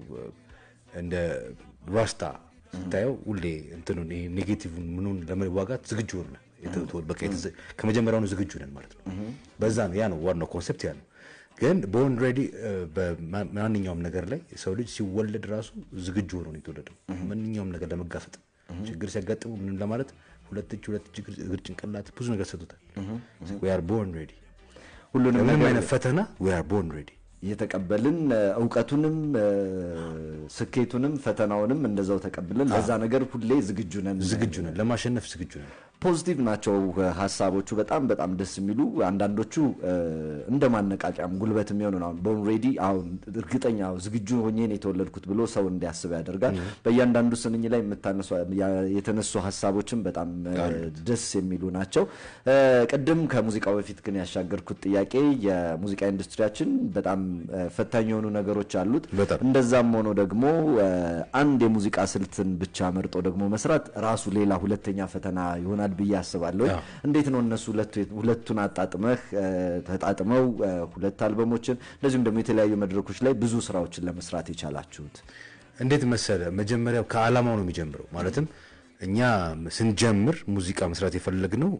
F: እንደ ራስታ ስታየው ሁሌ እንትኑን ይሄ negative ምኑን ለመዋጋት ዝግጁ ሆነ፣ በቃ ከመጀመሪያውኑ ዝግጁ ነን ማለት ነው። በዛ ነው፣ ያ ነው ዋናው concept ያ ነው። ግን born ready በማንኛውም ነገር ላይ ሰው ልጅ ሲወለድ ራሱ ዝግጁ ሆኖ ነው የተወለደው። ማንኛውም ነገር ለመጋፈጥ፣ ችግር ሲያጋጥመው ምንም ለማለት ሁለት እጅ፣ ሁለት እግር፣ ጭንቅላት፣ ብዙ ነገር ሰጥቶታል። We are born ready።
E: ሁሉንም
F: ምንም
E: ነገር
F: አይነት ፈተና we are born ready።
E: እየተቀበልን እውቀቱንም ስኬቱንም ፈተናውንም እንደዛው ተቀብለን ለዛ ነገር ሁሌ ዝግጁ ነን።
F: ዝግጁ ነን፣ ለማሸነፍ ዝግጁ ነን።
E: Positive ናቸው ሀሳቦቹ፣ በጣም በጣም ደስ የሚሉ፣ አንዳንዶቹ እንደ ማነቃቂያም ጉልበት የሚሆኑ ነው። Born ready፣ አሁን እርግጠኛ ዝግጁ ሆኜ ነው የተወለድኩት ብሎ ሰው እንዲያስብ ያደርጋል። በእያንዳንዱ ስንኝ ላይ የተነሱ ሀሳቦችም በጣም ደስ የሚሉ ናቸው። ቅድም ከሙዚቃው በፊት ግን ያሻገርኩት ጥያቄ የሙዚቃ ኢንዱስትሪያችን በጣም ፈታኝ የሆኑ ነገሮች አሉት። እንደዛም ሆኖ ደግሞ አንድ የሙዚቃ ስልትን ብቻ መርጦ ደግሞ መስራት ራሱ ሌላ ሁለተኛ ፈተና ይሆናል ብዬ አስባለሁ። እንዴት ነው እነሱ ሁለቱን አጣጥመህ ተጣጥመው ሁለት አልበሞችን እንደዚሁም ደግሞ የተለያዩ መድረኮች ላይ ብዙ ስራዎችን ለመስራት የቻላችሁት?
F: እንዴት መሰለ፣ መጀመሪያው ከአላማው ነው የሚጀምረው። ማለትም እኛ ስንጀምር ሙዚቃ መስራት የፈለግነው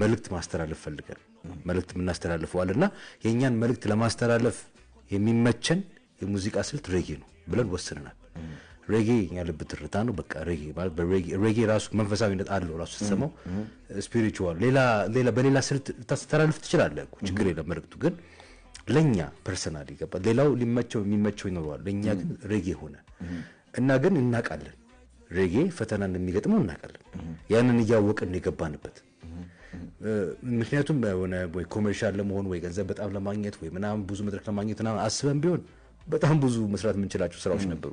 F: መልእክት ማስተላለፍ ፈልገን መልእክት የምናስተላልፈዋል እና የእኛን መልእክት ለማስተላለፍ የሚመቸን የሙዚቃ ስልት ሬጌ ነው ብለን ወስነናል። ሬጌ የኛ ልብ ትርታ ነው። በቃ ሬጌ ማለት ሬጌ ራሱ መንፈሳዊነት አለው። ራሱ ስትሰማው spiritual፣ ሌላ ሌላ በሌላ ስልት ታስተላልፍ ትችላለህ እኮ፣ ችግር የለም። መልእክቱ ግን ለኛ personally ይገባል። ሌላው ሊመቸው የሚመቸው ይኖረዋል። ለኛ ግን ሬጌ ሆነ እና ግን እናውቃለን ሬጌ ፈተና እንደሚገጥመው እናውቃለን። ያንን እያወቅን የገባንበት፣ ምክንያቱም ሆነ ወይ commercial ለመሆን ወይ ገንዘብ በጣም ለማግኘት ወይ ምናምን ብዙ መድረክ ለማግኘት ምናምን አስበን ቢሆን በጣም ብዙ መስራት የምንችላቸው ስራዎች ነበሩ።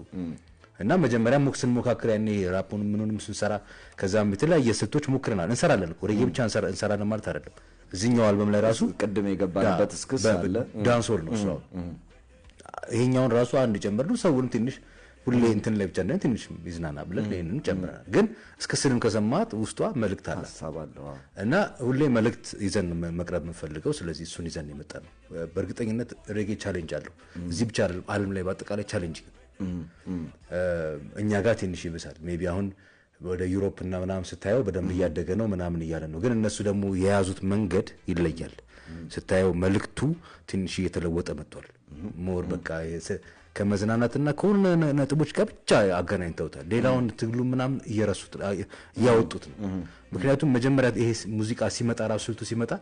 F: እና መጀመሪያ ስንሞካክር ያኔ ራፑን ምኑንም ስንሰራ ከዛም የተለያየ ስልቶች ሞክረናል። እንሰራለን እኮ፣ ሬጌ ብቻ እንሰራለን ማለት አይደለም። እዚህኛው አልበም ላይ ራሱ
E: ቅድም የገባንበት እስክስ አለ።
F: Dancehall ነው እሱ። አሁን ይሄኛውን ራሱ አንድ ጨምር ነው፣ ሰውን ትንሽ ሁሌ እንትን ላይ ብቻ እንዳይሆን ትንሽ ይዝናና ብለን ይሄንን ጨምረናል። ግን እስክስንም ከሰማት ውስጧ መልእክት አለ እና ሁሌ መልእክት ይዘን መቅረብ የምንፈልገው፣ ስለዚህ እሱን ይዘን የመጣ ነው። በእርግጠኝነት ሬጌ challenge አለው። እዚህ ብቻ አይደለም፣ ዓለም ላይ በአጠቃላይ challenge፣ እኛ ጋር ትንሽ ይብሳል። Maybe አሁን ወደ Europe እና ምናምን ስታየው በደንብ እያደገ ነው ምናምን እያለ ነው። ግን እነሱ ደግሞ የያዙት መንገድ ይለያል። ስታየው መልእክቱ ትንሽ እየተለወጠ መጥቷል። More በቃ ከመዝናናትና ከሆነ ነጥቦች ጋር ብቻ አገናኝተውታል። ሌላውን ትግሉ ምናምን እየረሱት እያወጡት ነው። ምክንያቱም መጀመሪያ ይሄ ሙዚቃ ሲመጣ ራሱ ስልቱ ሲመጣ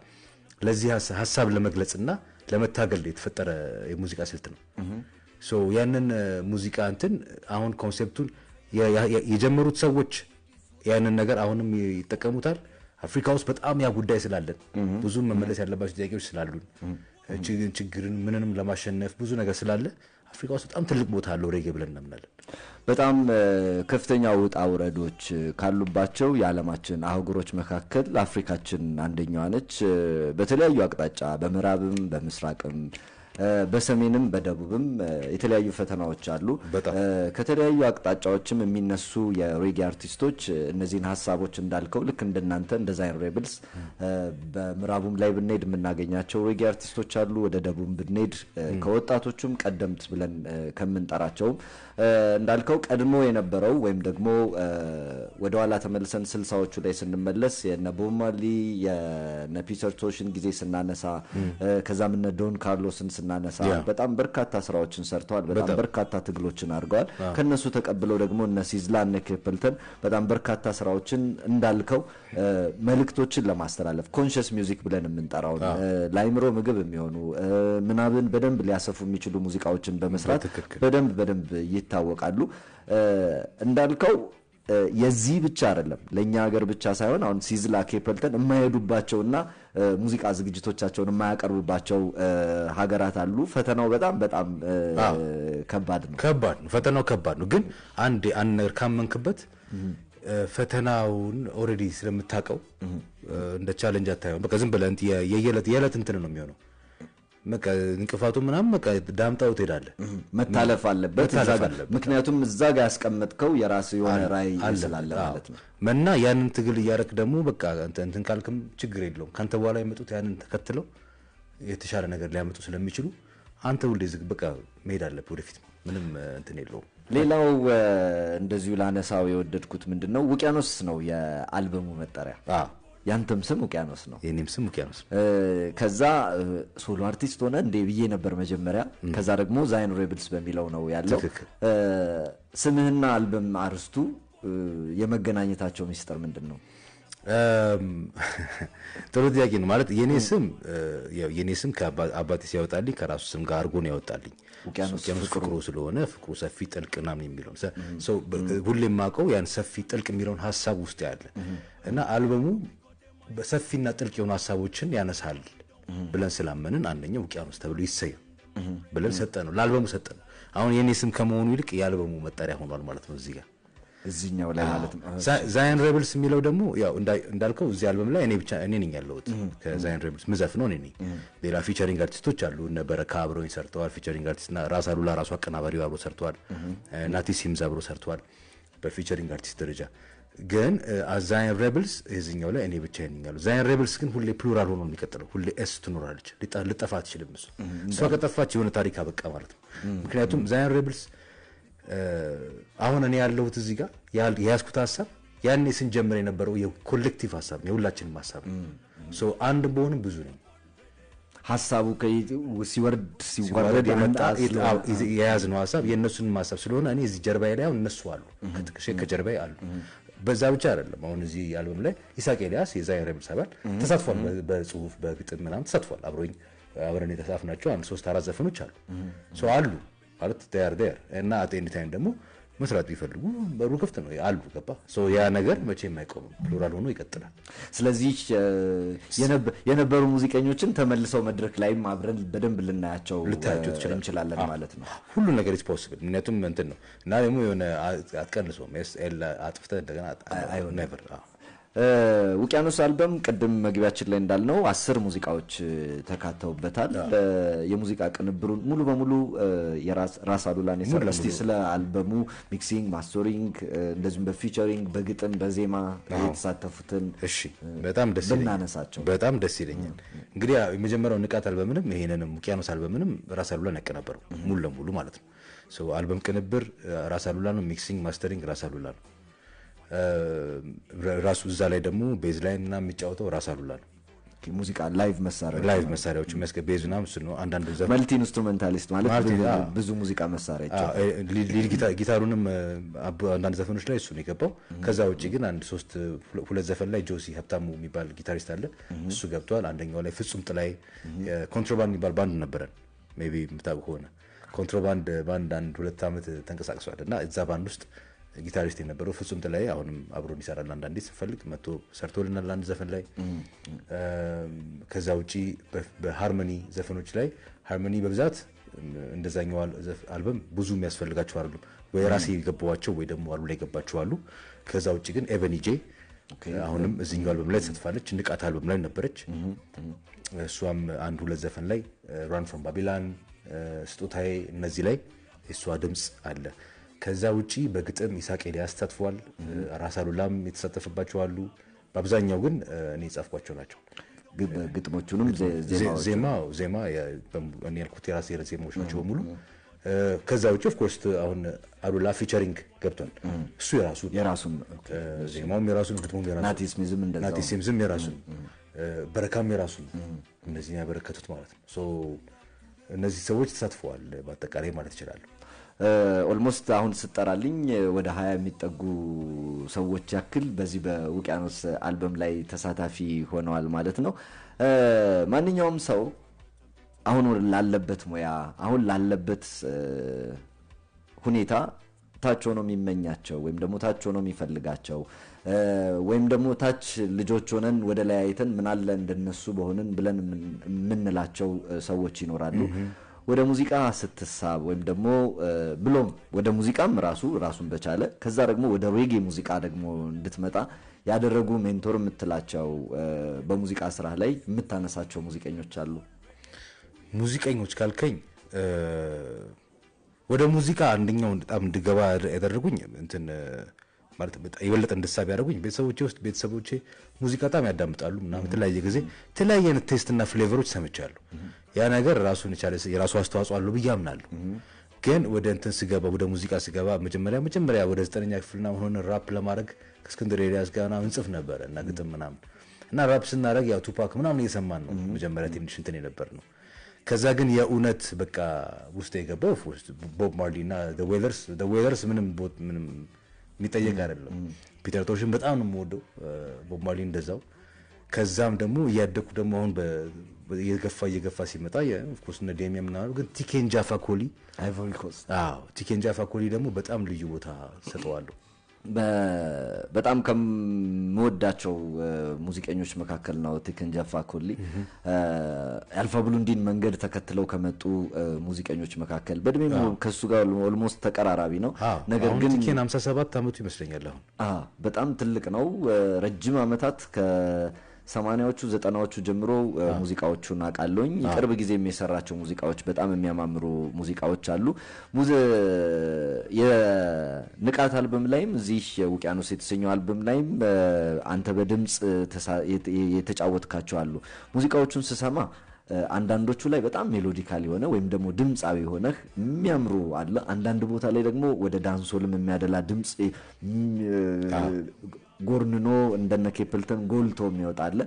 F: ለዚህ ሀሳብ ለመግለጽና ለመታገል የተፈጠረ የሙዚቃ ስልት ነው። So ያንን ሙዚቃ እንትን አሁን concept ኡን የጀመሩት ሰዎች ያንን ነገር አሁንም ይጠቀሙታል። አፍሪካ ውስጥ በጣም ያ ጉዳይ ስላለን፣ ብዙ መመለስ ያለባቸው ጥያቄዎች ስላሉን፣ ችግርን ምንንም ለማሸነፍ ብዙ ነገር ስላለ አፍሪካ ውስጥ በጣም ትልቅ ቦታ አለው ሬጌ ብለን እናምናለን።
E: በጣም ከፍተኛ ውጣ ውረዶች ካሉባቸው የዓለማችን አህጉሮች መካከል አፍሪካችን አንደኛዋ ነች። በተለያዩ አቅጣጫ በምዕራብም በምስራቅም በሰሜንም በደቡብም የተለያዩ ፈተናዎች አሉ። ከተለያዩ አቅጣጫዎችም የሚነሱ የሬጌ አርቲስቶች እነዚህን ሀሳቦች እንዳልከው ልክ እንደናንተ እንደ Zion Rebels በምዕራቡም ላይ ብንሄድ የምናገኛቸው ሬጌ አርቲስቶች አሉ። ወደ ደቡብም ብንሄድ ከወጣቶቹም ቀደምት ብለን ከምንጠራቸውም እንዳልከው ቀድሞ የነበረው ወይም ደግሞ ወደኋላ ተመልሰን 60ዎቹ ላይ ስንመለስ የነ ቦብ ማርሊ፣ የነ ፒተር ቶሽን ጊዜ ስናነሳ፣ ከዛም እነ ዶን ካርሎስን ስናነሳ በጣም በርካታ ስራዎችን ሰርተዋል። በጣም በርካታ ትግሎችን አድርገዋል። ከነሱ ተቀብለው ደግሞ እነ ሲዝላ፣ እነ ኬፕልተን በጣም በርካታ ስራዎችን እንዳልከው መልእክቶችን ለማስተላለፍ conscious music ብለን የምንጠራውን ለአይምሮ ምግብ የሚሆኑ ምናብን በደንብ ሊያሰፉ የሚችሉ ሙዚቃዎችን በመስራት በደንብ በደንብ ይታወቃሉ። እንዳልከው የዚህ ብቻ አይደለም፣ ለእኛ ሀገር ብቻ ሳይሆን አሁን ሲዝላ ኬፕልተን የማይሄዱባቸውና ሙዚቃ ዝግጅቶቻቸውን የማያቀርቡባቸው ሀገራት አሉ። ፈተናው በጣም በጣም ከባድ ነው።
F: ከባድ ነው። ፈተናው ከባድ ነው። ግን አንድ አንድ ነገር ካመንክበት ፈተናውን already ስለምታውቀው እንደ challenge አታየውም። በቃ ዝም ብለህ የየዕለት የዕለት እንትን ነው የሚሆነው። በቃ እንቅፋቱ ምናምን በቃ ዳምጣው ትሄዳለህ።
E: መታለፍ አለበት እዛ ጋር፣ ምክንያቱም እዛ ጋር ያስቀመጥከው የራስህ የሆነ ራዕይ ስላለ ማለት ነው።
F: እና ያንን ትግል እያደረክ ደግሞ በቃ እንትን ካልክም ችግር የለውም። ከአንተ በኋላ የመጡት ያንን ተከትለው የተሻለ ነገር ሊያመጡ ስለሚችሉ አንተ ሁሌ ዝግ በቃ መሄድ አለብህ ወደፊት፣ ምንም እንትን የለውም።
E: ሌላው እንደዚሁ ላነሳው የወደድኩት ምንድን ነው፣ ውቅያኖስ ነው የአልበሙ መጠሪያ። ያንተም ስም ውቅያኖስ ነው።
F: የኔም ስም ውቅያኖስ ነው።
E: ከዛ solo artist ሆነ እንዴ ብዬ ነበር መጀመሪያ። ከዛ ደግሞ Zion Rebels በሚለው ነው ያለው። ስምህና አልበም አርስቱ የመገናኘታቸው ሚስጥር ምንድን ነው?
F: ጥሩ ጥያቄ ነው። ማለት የኔ ስም አባቴ ሲያወጣልኝ ከራሱ ስም ጋር አድርጎ ነው ያወጣልኝ።
E: ውቅያኖስ።
F: ፍቅሩ ስለሆነ ፍቅሩ ሰፊ ጥልቅ ምናምን የሚለውን ሁሌ የማውቀው ያን ሰፊ ጥልቅ የሚለውን ሀሳብ ውስጥ ያለ እና አልበሙ በሰፊና ጥልቅ የሆኑ ሀሳቦችን ያነሳል ብለን ስላመንን አንደኛው ውቅያኖስ ተብሎ ይሰየም ብለን ሰጠነው፣ ለአልበሙ ሰጠነው። አሁን የኔ ስም ከመሆኑ ይልቅ የአልበሙ መጠሪያ ሆኗል ማለት ነው እዚህ ጋር።
E: እዚህኛው ላይ ማለት ነው።
F: Zion Rebels የሚለው ደግሞ ያው እንዳልከው እዚህ አልበም ላይ እኔ ብቻ እኔ ነኝ ያለሁት። ከ Zion Rebels ምዘፍነው እኔ ነኝ። ሌላ featuring አርቲስቶች አሉ። እነ በረካ አብረውኝ ሰርተዋል። Featuring አርቲስት እና ራስ አሉላ ራሱ አቀናባሪው አብሮ ሰርተዋል። ናቲ ሲምዝ አብሮ ሰርተዋል። በ featuring አርቲስት ደረጃ ግን Zion Rebels እዚህኛው ላይ እኔ ብቻ ነኝ ያለው። Zion Rebels ግን ሁሌ plural ሆኖ ነው የሚቀጥለው። ሁሌ S ትኖራለች፣ ልጠፋ አትችልም። እሷ ከጠፋች የሆነ ታሪክ አበቃ ማለት ነው። ምክንያቱም Zion Rebels አሁን እኔ ያለሁት እዚህ ጋር የያዝኩት ሀሳብ ያኔ ስንጀምር የነበረው የ collective ሀሳብ ነው፣ የሁላችንም ሀሳብ ነው። So አንድ በሆንም ብዙ ነኝ።
E: ሀሳቡ ሲወርድ ሲዋረድ
F: የመጣ የያዝነው ሀሳብ የእነሱንም ሀሳብ ስለሆነ እኔ እዚህ ጀርባዬ ላይ አሁን እነሱ አሉ፣ ከትከሻዬ ከጀርባዬ አሉ። በዛ ብቻ አይደለም። አሁን እዚህ አልበም ላይ ይሳቅ ኤልያስ የ Zion Rebels አባል ተሳትፏል። በጽሁፍ በግጥም ምናምን ተሳትፏል። አብሮኝ አብረን የተጻፍናቸው አንድ ሶስት አራት ዘፈኖች አሉ። So አሉ ማለት they're there እና at any time ደግሞ መስራት ቢፈልጉ በሩ ክፍት ነው አሉ። ገባ? So ያ ነገር መቼም አይቆምም፣ plural ሆኖ ይቀጥላል።
E: ስለዚህ የነበሩ ሙዚቀኞችን ተመልሰው መድረክ ላይም አብረን በደንብ ልናያቸው
F: ልታያቸው ትችላለህ።
E: እንችላለን ማለት ነው።
F: ሁሉ ነገር is possible። ምክንያቱም እንትን ነው እና ደግሞ የሆነ አትቀንሰውም። S L አጥፍተህ እንደገና never።
E: ውቅያኖስ አልበም ቅድም መግቢያችን ላይ እንዳልነው 10 ሙዚቃዎች ተካተውበታል። የሙዚቃ ቅንብሩን ሙሉ በሙሉ ራስ አሉላን የሰራው። እስቲ ስለ አልበሙ mixing፣ mastering፣ እንደዚሁም በ featuring፣ በግጥም፣ በዜማ የተሳተፉትን
F: እሺ፣ በጣም ደስ ይለኛል።
E: ብናነሳቸው።
F: በጣም ደስ ይለኛል። እንግዲህ ያው የመጀመሪያው ንቃት አልበምንም ይሄንንም ውቅያኖስ አልበምንም ራስ አሉላን ያቀናበረው ሙሉ ለሙሉ ማለት ነው። So አልበም ቅንብር ራስ አሉላ ነው። Mixing mastering ራስ አሉላ ነው። ራሱ እዛ ላይ ደግሞ bass line ምናምን የሚጫወተው ራስ አሉላ ነው።
E: ሙዚቃ live መሳሪያ
F: Live መሳሪያዎች የሚያስገ bass ምናምን እሱ ነው። አንዳንድ ዘፈን
E: Multi instrumentalist ማለት
F: Multi፣ አዎ።
E: ብዙ ሙዚቃ መሳሪያ ይጫወታል።
F: Lead ጊታሩንም አንዳንድ ዘፈኖች ላይ እሱ ነው የገባው። ከዛ ውጭ ግን አንድ ሶስት ሁለት ዘፈን ላይ ጆሲ ሀብታሙ የሚባል ጊታሪስት አለ፣ እሱ ገብቷል። አንደኛው ላይ ፍጹም ጥላይ፣ ኮንትሮባንድ የሚባል ባንድ ነበረን፣ maybe የምታውቅ ከሆነ ኮንትሮባንድ ባንድ አንድ 2 ዓመት ተንቀሳቅሷል እና እዛ ባንድ ውስጥ ጊታሪስት የነበረው ፍጹም ጥላይ አሁንም አብሮን ይሰራል። አንዳንዴ ስንፈልግ መጥቶ ሰርቶልናል አንድ ዘፈን ላይ። ከዛ ውጪ በ harmony ዘፈኖች ላይ harmony በብዛት እንደዛኛው አልበም ብዙ የሚያስፈልጋቸው አይደሉም። ወይ ራሴ የገባዋቸው ወይ ደግሞ አሉ ላይ የገባቸው አሉ። ከዛ ውጭ ግን ኤቨኒ ጄ አሁንም እዚህኛው አልበም ላይ ተሳትፋለች። ንቃት አልበም ላይ ነበረች። እሷም አንድ ሁለት ዘፈን ላይ Run from Babylon፣ ስጦታዬ፣ እነዚህ ላይ የእሷ ድምፅ አለ። ከዛ ውጪ በግጥም ይሳቅ ኤልያስ ተሳትፏል። ራስ አሉላም የተሳተፈባቸው አሉ። በአብዛኛው ግን እኔ የጻፍኳቸው ናቸው።
E: ግጥሞቹንም ዜማዎቹንም።
F: ዜማ እኔ ያልኩት የራሴ ዜማዎች ናቸው በሙሉ። ከዛ ውጪ of course አሁን አሉላ featuring ገብቷል። እሱ የራሱ
E: የራሱን
F: ዜማውም የራሱ፣ ግጥሙም የራሱ፣
E: ናቲ ስሚዝም እንደዛው።
F: ናቲ ሲምዝም የራሱ፣ በረካም የራሱ፣ እነዚህ ያበረከቱት ማለት ነው። So እነዚህ ሰዎች ተሳትፈዋል በአጠቃላይ ማለት ይችላሉ።
E: Almost አሁን ስጠራልኝ ወደ 20 የሚጠጉ ሰዎች ያክል በዚህ በውቅያኖስ አልበም ላይ ተሳታፊ ሆነዋል ማለት ነው። ማንኛውም ሰው አሁን ላለበት ሙያ፣ አሁን ላለበት ሁኔታ ታች ሆኖ የሚመኛቸው ወይም ደግሞ ታች ሆኖ የሚፈልጋቸው ወይም ደግሞ ታች ልጆች ሆነን ወደ ላይ አይተን ምናለ እንደነሱ በሆንን ብለን የምንላቸው ሰዎች ይኖራሉ። ወደ ሙዚቃ ስትሳብ ወይም ደግሞ ብሎም ወደ ሙዚቃም ራሱ ራሱን በቻለ ከዛ ደግሞ ወደ ሬጌ ሙዚቃ ደግሞ እንድትመጣ ያደረጉ mentor የምትላቸው፣ በሙዚቃ ስራ ላይ የምታነሳቸው ሙዚቀኞች አሉ?
F: ሙዚቀኞች ካልከኝ ወደ ሙዚቃ አንደኛው በጣም እንድገባ ያደረጉኝ እንትን ማለት በጣም የበለጠ እንድሳብ ያደረጉኝ ቤተሰቦቼ ውስጥ ቤተሰቦቼ ሙዚቃ በጣም ያዳምጣሉ ምናምን፣ የተለያየ ጊዜ የተለያየ አይነት taste እና flavor ኦች ሰምቻለሁ። ያ ነገር ራሱን የቻለ የራሱ አስተዋጽኦ አለው ብዬ አምናለሁ። ግን ወደ እንትን ስገባ፣ ወደ ሙዚቃ ስገባ መጀመሪያ መጀመሪያ ወደ 9ኛ ክፍል ምናምን ሆነን ራፕ ለማድረግ ከእስክንድር ኤልያስ ጋር ምናምን እንጽፍ ነበረ እና ግጥም ምናምን እና ራፕ ስናደርግ ያው ቱፓክ ምናምን እየሰማን ነው መጀመሪያ ትንሽ እንትን የነበር ነው። ከዛ ግን የእውነት በቃ ውስጥ የገባው of course ቦብ ማርሊ እና The Wailers። The Wailers ምንም የሚጠየቅ አይደለም። ፒተር ቶሽን በጣም ነው የምወደው፣ ቦብ ማርሊ እንደዛው። ከዛም ደግሞ እያደኩ ደግሞ አሁን እየገፋ እየገፋ ሲመጣ of course እነ ዴሚያን ምናምን፣ ግን ቲኬን ጃፋ ኮሊ
E: አይቮሪ ኮስት።
F: አዎ፣ ቲኬን ጃፋ ኮሊ ደግሞ በጣም ልዩ ቦታ ሰጠዋለሁ።
E: በጣም ከምወዳቸው ሙዚቀኞች መካከል ነው ቲከን ጃፋ ኮሊ። የአልፋ ብሉንዲን መንገድ ተከትለው ከመጡ ሙዚቀኞች መካከል በእድሜም ከሱ ጋር almost ተቀራራቢ ነው። ነገር
F: አሁን
E: ግን
F: ቲኬን 57 ዓመቱ ይመስለኛል አሁን።
E: በጣም ትልቅ ነው። ረጅም ዓመታት ከ80ዎቹ 90ዎቹ ጀምሮ ሙዚቃዎቹን አውቃለሁኝ። ቅርብ ጊዜ የሰራቸው ሙዚቃዎች በጣም የሚያማምሩ ሙዚቃዎች አሉ። የንቃት አልበም ላይም፣ እዚህ ውቅያኖስ የተሰኘው አልበም ላይም አንተ በድምፅ የተጫወትካቸው አሉ። ሙዚቃዎቹን ስሰማ አንዳንዶቹ ላይ በጣም melodical የሆነ ወይም ደግሞ ድምፃዊ የሆነህ የሚያምሩ አለ። አንዳንድ ቦታ ላይ ደግሞ ወደ dancehall ም የሚያደላ ድምፅ ጎርንኖ እንደነ ኬፕልተን ጎልቶ የሚወጣ አለ።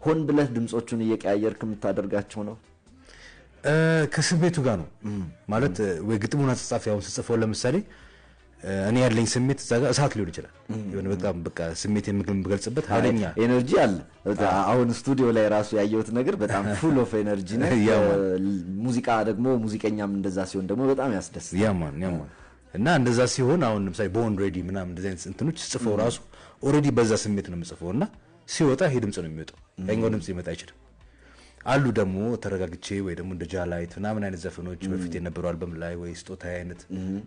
E: ሆን ብለህ ድምፆቹን እየቀያየርክ የምታደርጋቸው ነው?
F: ከስሜቱ ጋር ነው ማለት ወይ ግጥሙን አጻጻፍ አሁን ስጽፈው ለምሳሌ እኔ ያለኝ ስሜት እዛ ጋር እሳት ሊሆን ይችላል። የሆነ በጣም በቃ ስሜት የምገልጽበት ኃይለኛ
E: energy አለ። አሁን ስቱዲዮ ላይ ራሱ ያየሁት ነገር በጣም full of energy ነው። ሙዚቃ ደግሞ ሙዚቀኛም እንደዛ ሲሆን ደግሞ በጣም ያስደስታል።
F: Yeah man, yeah man። እና እንደዛ ሲሆን አሁን ለምሳሌ born ready ምናምን እንደዚህ አይነት እንትኖች ጽፈው ራሱ already በዛ ስሜት ነው የምጽፈው እና ሲወጣ ይሄ ድምጽ ነው የሚወጣው። ያኛው ድምጽ ሊመጣ አይችልም። አሉ ደግሞ ተረጋግቼ ወይ ደግሞ እንደ ጃላይት ምናምን አይነት ዘፈኖች በፊት የነበሩ አልበም ላይ ወይ ስጦታ አይነት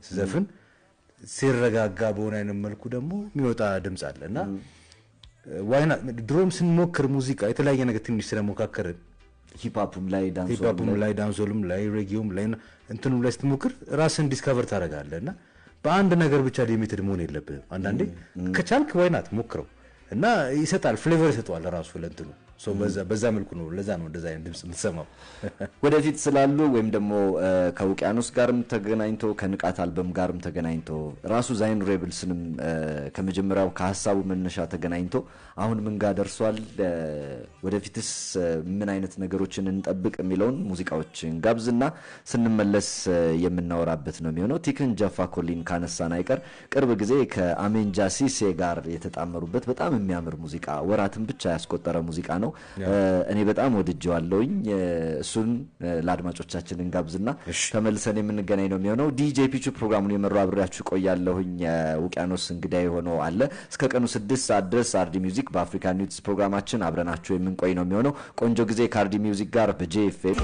F: ስዘፍን ሲረጋጋ በሆነ አይነት መልኩ ደግሞ የሚወጣ ድምጽ አለ። እና why not? ድሮም ስንሞክር ሙዚቃ የተለያየ ነገር ትንሽ ስለሞካከርን
E: hip hop ም ላይ dancehall
F: hip hop ም ላይ dancehall ም ላይ ሬጌውም ላይ እንትኑም ላይ ስትሞክር ራስን discover ታደርጋለህ እና በአንድ ነገር ብቻ limited መሆን የለብህም። አንዳንዴ ከቻልክ why not ሞክረው እና ይሰጣል፣ flavor ይሰጠዋል ራሱ ለእንትኑ። So በዛ መልኩ ነው፣ ለዛ ነው እንደዛ አይነት ድምጽ የምትሰማው።
E: ወደፊት ስላሉ ወይም ደግሞ ከውቅያኖስ ጋርም ተገናኝቶ፣ ከንቃት አልበም ጋርም ተገናኝቶ፣ ራሱ ዛይን ሬብልስንም ከመጀመሪያው ከሀሳቡ መነሻ ተገናኝቶ አሁን ምን ጋር ደርሷል፣ ወደፊትስ ምን አይነት ነገሮችን እንጠብቅ የሚለውን ሙዚቃዎችን ጋብዝና ስንመለስ የምናወራበት ነው የሚሆነው። ቲክን ጃፋ ኮሊን ካነሳን አይቀር ቅርብ ጊዜ ከአሜንጃ ሲሴ ጋር የተጣመሩበት በጣም የሚያምር ሙዚቃ፣ ወራትን ብቻ ያስቆጠረ ሙዚቃ ነው። እኔ በጣም ወድጄዋለሁኝ። እሱን ለአድማጮቻችን እንጋብዝና ተመልሰን የምንገናኝ ነው የሚሆነው። ዲጄ ፒቹ ፕሮግራሙን የመራው አብሬያችሁ ቆያለሁኝ። ውቅያኖስ እንግዳ የሆነው አለ። እስከ ቀኑ 6 ሰዓት ድረስ አርዲ ሚውዚክ በአፍሪካ ኒውስ ፕሮግራማችን አብረናችሁ የምንቆይ ነው የሚሆነው። ቆንጆ ጊዜ ከአርዲ ሚውዚክ ጋር በጄኤፍኤም።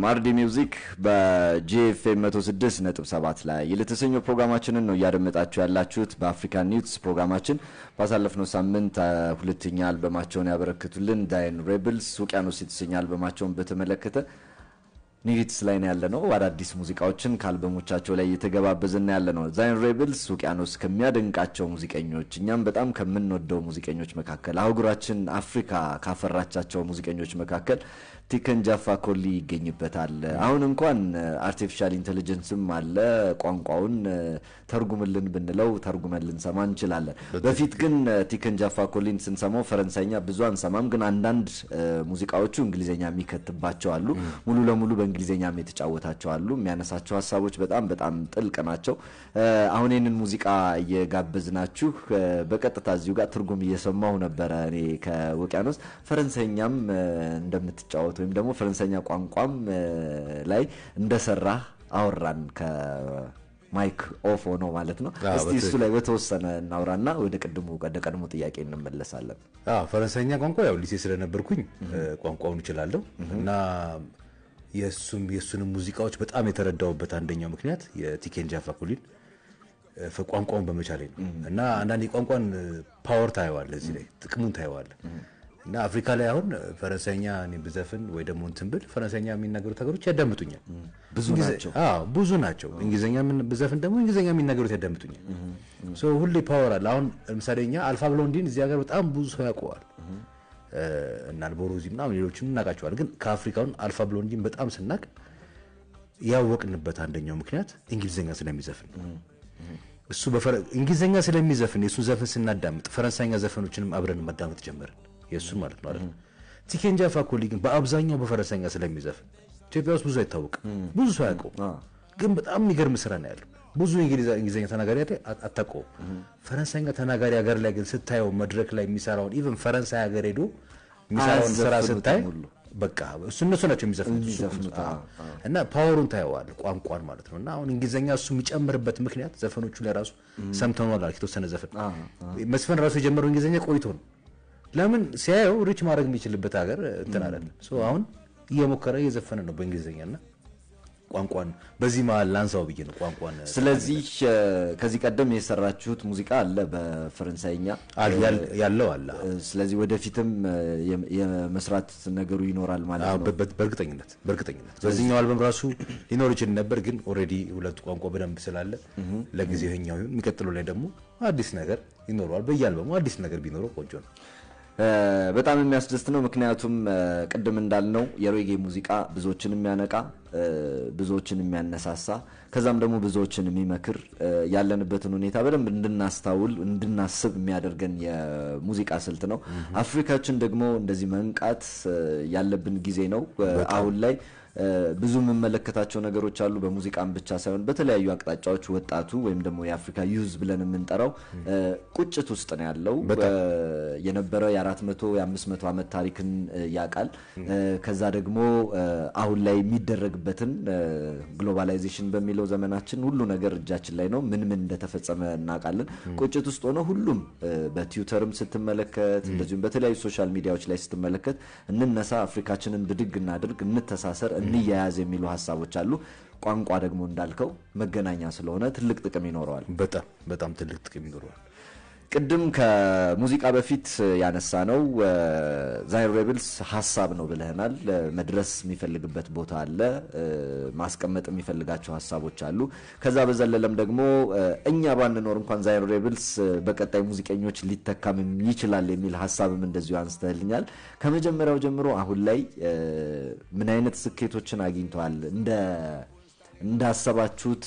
E: አርዲ ሚውዚክ በጄኤፍኤም 106.7 ላይ የተሰኘው ፕሮግራማችንን ነው እያደመጣችሁ ያላችሁት። በአፍሪካ ኒውስ ፕሮግራማችን ባሳለፍነው ሳምንት ሁለተኛ አልበማቸውን ያበረክቱልን ዳይን ሬብልስ ውቅያኖስ የተሰኘ አልበማቸውን በተመለከተ new hits ላይ ነው ያለነው። አዳዲስ ሙዚቃዎችን ከአልበሞቻቸው ላይ እየተገባበዝን ያለ ነው። ዛይን ሬብልስ ውቅያኖስ ከሚያደንቃቸው ሙዚቀኞች፣ እኛም በጣም ከምንወደው ሙዚቀኞች መካከል፣ አህጉራችን አፍሪካ ካፈራቻቸው ሙዚቀኞች መካከል ቲከን ጃፋ ኮሊ ይገኝበታል። አሁን እንኳን artificial intelligence ም አለ። ቋንቋውን ተርጉምልን ብንለው ተርጉመን ልንሰማ እንችላለን። በፊት ግን ቲከን ጃፋ ኮሊን ስንሰማው ፈረንሳይኛ ብዙ አንሰማም፣ ግን አንዳንድ ሙዚቃዎቹ እንግሊዝኛ የሚከትባቸው አሉ። ሙሉ ለሙሉ በእንግሊዝኛም የተጫወታቸው አሉ። የሚያነሳቸው ሀሳቦች በጣም በጣም ጥልቅ ናቸው። አሁን ይህንን ሙዚቃ እየጋበዝናችሁ በቀጥታ እዚሁ ጋር ትርጉም እየሰማሁ ነበረ እኔ ከውቅያኖስ ፈረንሳይኛም እንደምትጫወት ወይም ደግሞ ፈረንሳይኛ ቋንቋም ላይ እንደሰራህ አወራን ከ mic off ሆኖ ማለት ነው። እስቲ እሱ ላይ በተወሰነ እናውራና ወደ ቀድሞ ጥያቄ እንመለሳለን።
F: ፈረንሳይኛ ቋንቋ ያው ሊሴ ስለነበርኩኝ ቋንቋውን እችላለሁ እና የእሱንም ሙዚቃዎች በጣም የተረዳሁበት አንደኛው ምክንያት የቲኬን ጃፋ ኮሊን ቋንቋውን በመቻሌ ነው። እና አንዳንድ የቋንቋን power ታየዋለህ፣ እዚህ ላይ ጥቅሙን ታየዋለህ። እና አፍሪካ ላይ አሁን ፈረንሳይኛ እኔ ብዘፍን ወይ ደግሞ እንትን ብል ፈረንሳይኛ የሚናገሩት ሀገሮች ያዳምጡኛል።
E: ብዙ ናቸው።
F: አዎ ብዙ ናቸው። እንግሊዝኛ ብዘፍን ደግሞ እንግሊዝኛ የሚናገሩት ያዳምጡኛል። So ሁሌ power አለ። አሁን ለምሳሌ እኛ አልፋ ብሎንዲን እዚህ ሀገር በጣም ብዙ ሰው ያውቀዋል እና አልቦሮዚ ምናምን ሌሎችን እናውቃቸዋል። ግን ከአፍሪካውን አልፋ ብሎንዲን በጣም ስናቅ ያወቅንበት አንደኛው ምክንያት እንግሊዝኛ ስለሚዘፍን፣ እሱ እንግሊዝኛ ስለሚዘፍን የእሱን ዘፈን ስናዳምጥ ፈረንሳይኛ ዘፈኖችንም አብረን ማዳመጥ ጀመርን። የእሱን ማለት ነው አይደል? ቲኬን ጃፋ ኮሊ ግን በአብዛኛው በፈረንሳይኛ ስለሚዘፍን ኢትዮጵያ ውስጥ ብዙ አይታወቅም፣ ብዙ ሰው አያውቀውም። ግን በጣም የሚገርም ስራ ነው ያለው። ብዙ እንግሊዝኛ ተናጋሪ አታውቀውም። ፈረንሳይኛ ተናጋሪ ሀገር ላይ ግን ስታየው መድረክ ላይ የሚሰራውን፣ even ፈረንሳይ ሀገር ሄዶ የሚሰራውን ስራ ስታይ በቃ እሱ እነሱ ናቸው የሚዘፍኑት እና power ኡን ታየዋለህ፣ ቋንቋን ማለት ነው። እና አሁን እንግሊዝኛ እሱ የሚጨምርበት ምክንያት ዘፈኖቹ ላይ ራሱ ሰምተነዋል አልክ፣ የተወሰነ ዘፈን መስፈን ራሱ የጀመረው እንግሊዝኛ ቆይቶ ነው። ለምን ሲያየው reach ማድረግ የሚችልበት ሀገር እንትን አይደለም። So አሁን እየሞከረ እየዘፈነ ነው በእንግሊዝኛ እና ቋንቋን በዚህ መሀል ላንሳው ብዬ ነው ቋንቋን።
E: ስለዚህ ከዚህ ቀደም የሰራችሁት ሙዚቃ አለ በፈረንሳይኛ
F: ያለው አለ።
E: ስለዚህ ወደፊትም የመስራት ነገሩ ይኖራል ማለት ነው።
F: በእርግጠኝነት በዚህኛው አልበም ራሱ ሊኖር ይችል ነበር፣ ግን already ሁለቱ ቋንቋ በደንብ ስላለ ለጊዜው ይኸኛው ይሁን። የሚቀጥለው ላይ ደግሞ አዲስ ነገር ይኖረዋል። በየአልበሙ አዲስ ነገር ቢኖረው ቆንጆ ነው።
E: በጣም የሚያስደስት ነው። ምክንያቱም ቅድም እንዳልነው የሬጌ ሙዚቃ ብዙዎችን የሚያነቃ፣ ብዙዎችን የሚያነሳሳ፣ ከዛም ደግሞ ብዙዎችን የሚመክር፣ ያለንበትን ሁኔታ በደንብ እንድናስታውል እንድናስብ የሚያደርገን የሙዚቃ ስልት ነው። አፍሪካችን ደግሞ እንደዚህ መንቃት ያለብን ጊዜ ነው። አሁን ላይ ብዙ የምመለከታቸው ነገሮች አሉ። በሙዚቃም ብቻ ሳይሆን በተለያዩ አቅጣጫዎች ወጣቱ ወይም ደግሞ የአፍሪካ ዩዝ ብለን የምንጠራው ቁጭት ውስጥ ነው ያለው። የነበረው የ400 የ500 ዓመት ታሪክን ያውቃል። ከዛ ደግሞ አሁን ላይ የሚደረግበትን globalization በሚለው ዘመናችን ሁሉ ነገር እጃችን ላይ ነው። ምን ምን እንደተፈጸመ እናውቃለን። ቁጭት ውስጥ ሆኖ ሁሉም በትዊተርም ስትመለከት፣ እንደዚሁም በተለያዩ social media ዎች ላይ ስትመለከት እንነሳ፣ አፍሪካችንን ብድግ እናድርግ፣ እንተሳሰር፣ እንያያዝ የሚሉ ሀሳቦች አሉ። ቋንቋ ደግሞ እንዳልከው መገናኛ ስለሆነ ትልቅ ጥቅም ይኖረዋል።
F: በጣም በጣም ትልቅ ጥቅም ይኖረዋል።
E: ቅድም ከሙዚቃ በፊት ያነሳ ነው ዛይን ሬብልስ ሀሳብ ነው ብለህናል። መድረስ የሚፈልግበት ቦታ አለ፣ ማስቀመጥ የሚፈልጋቸው ሀሳቦች አሉ። ከዛ በዘለለም ደግሞ እኛ ባንኖር እንኳን ዛይን ሬብልስ በቀጣይ ሙዚቀኞች ሊተካም ይችላል የሚል ሀሳብም እንደዚሁ አንስተህልኛል። ከመጀመሪያው ጀምሮ አሁን ላይ ምን አይነት ስኬቶችን አግኝተዋል? እንዳሰባችሁት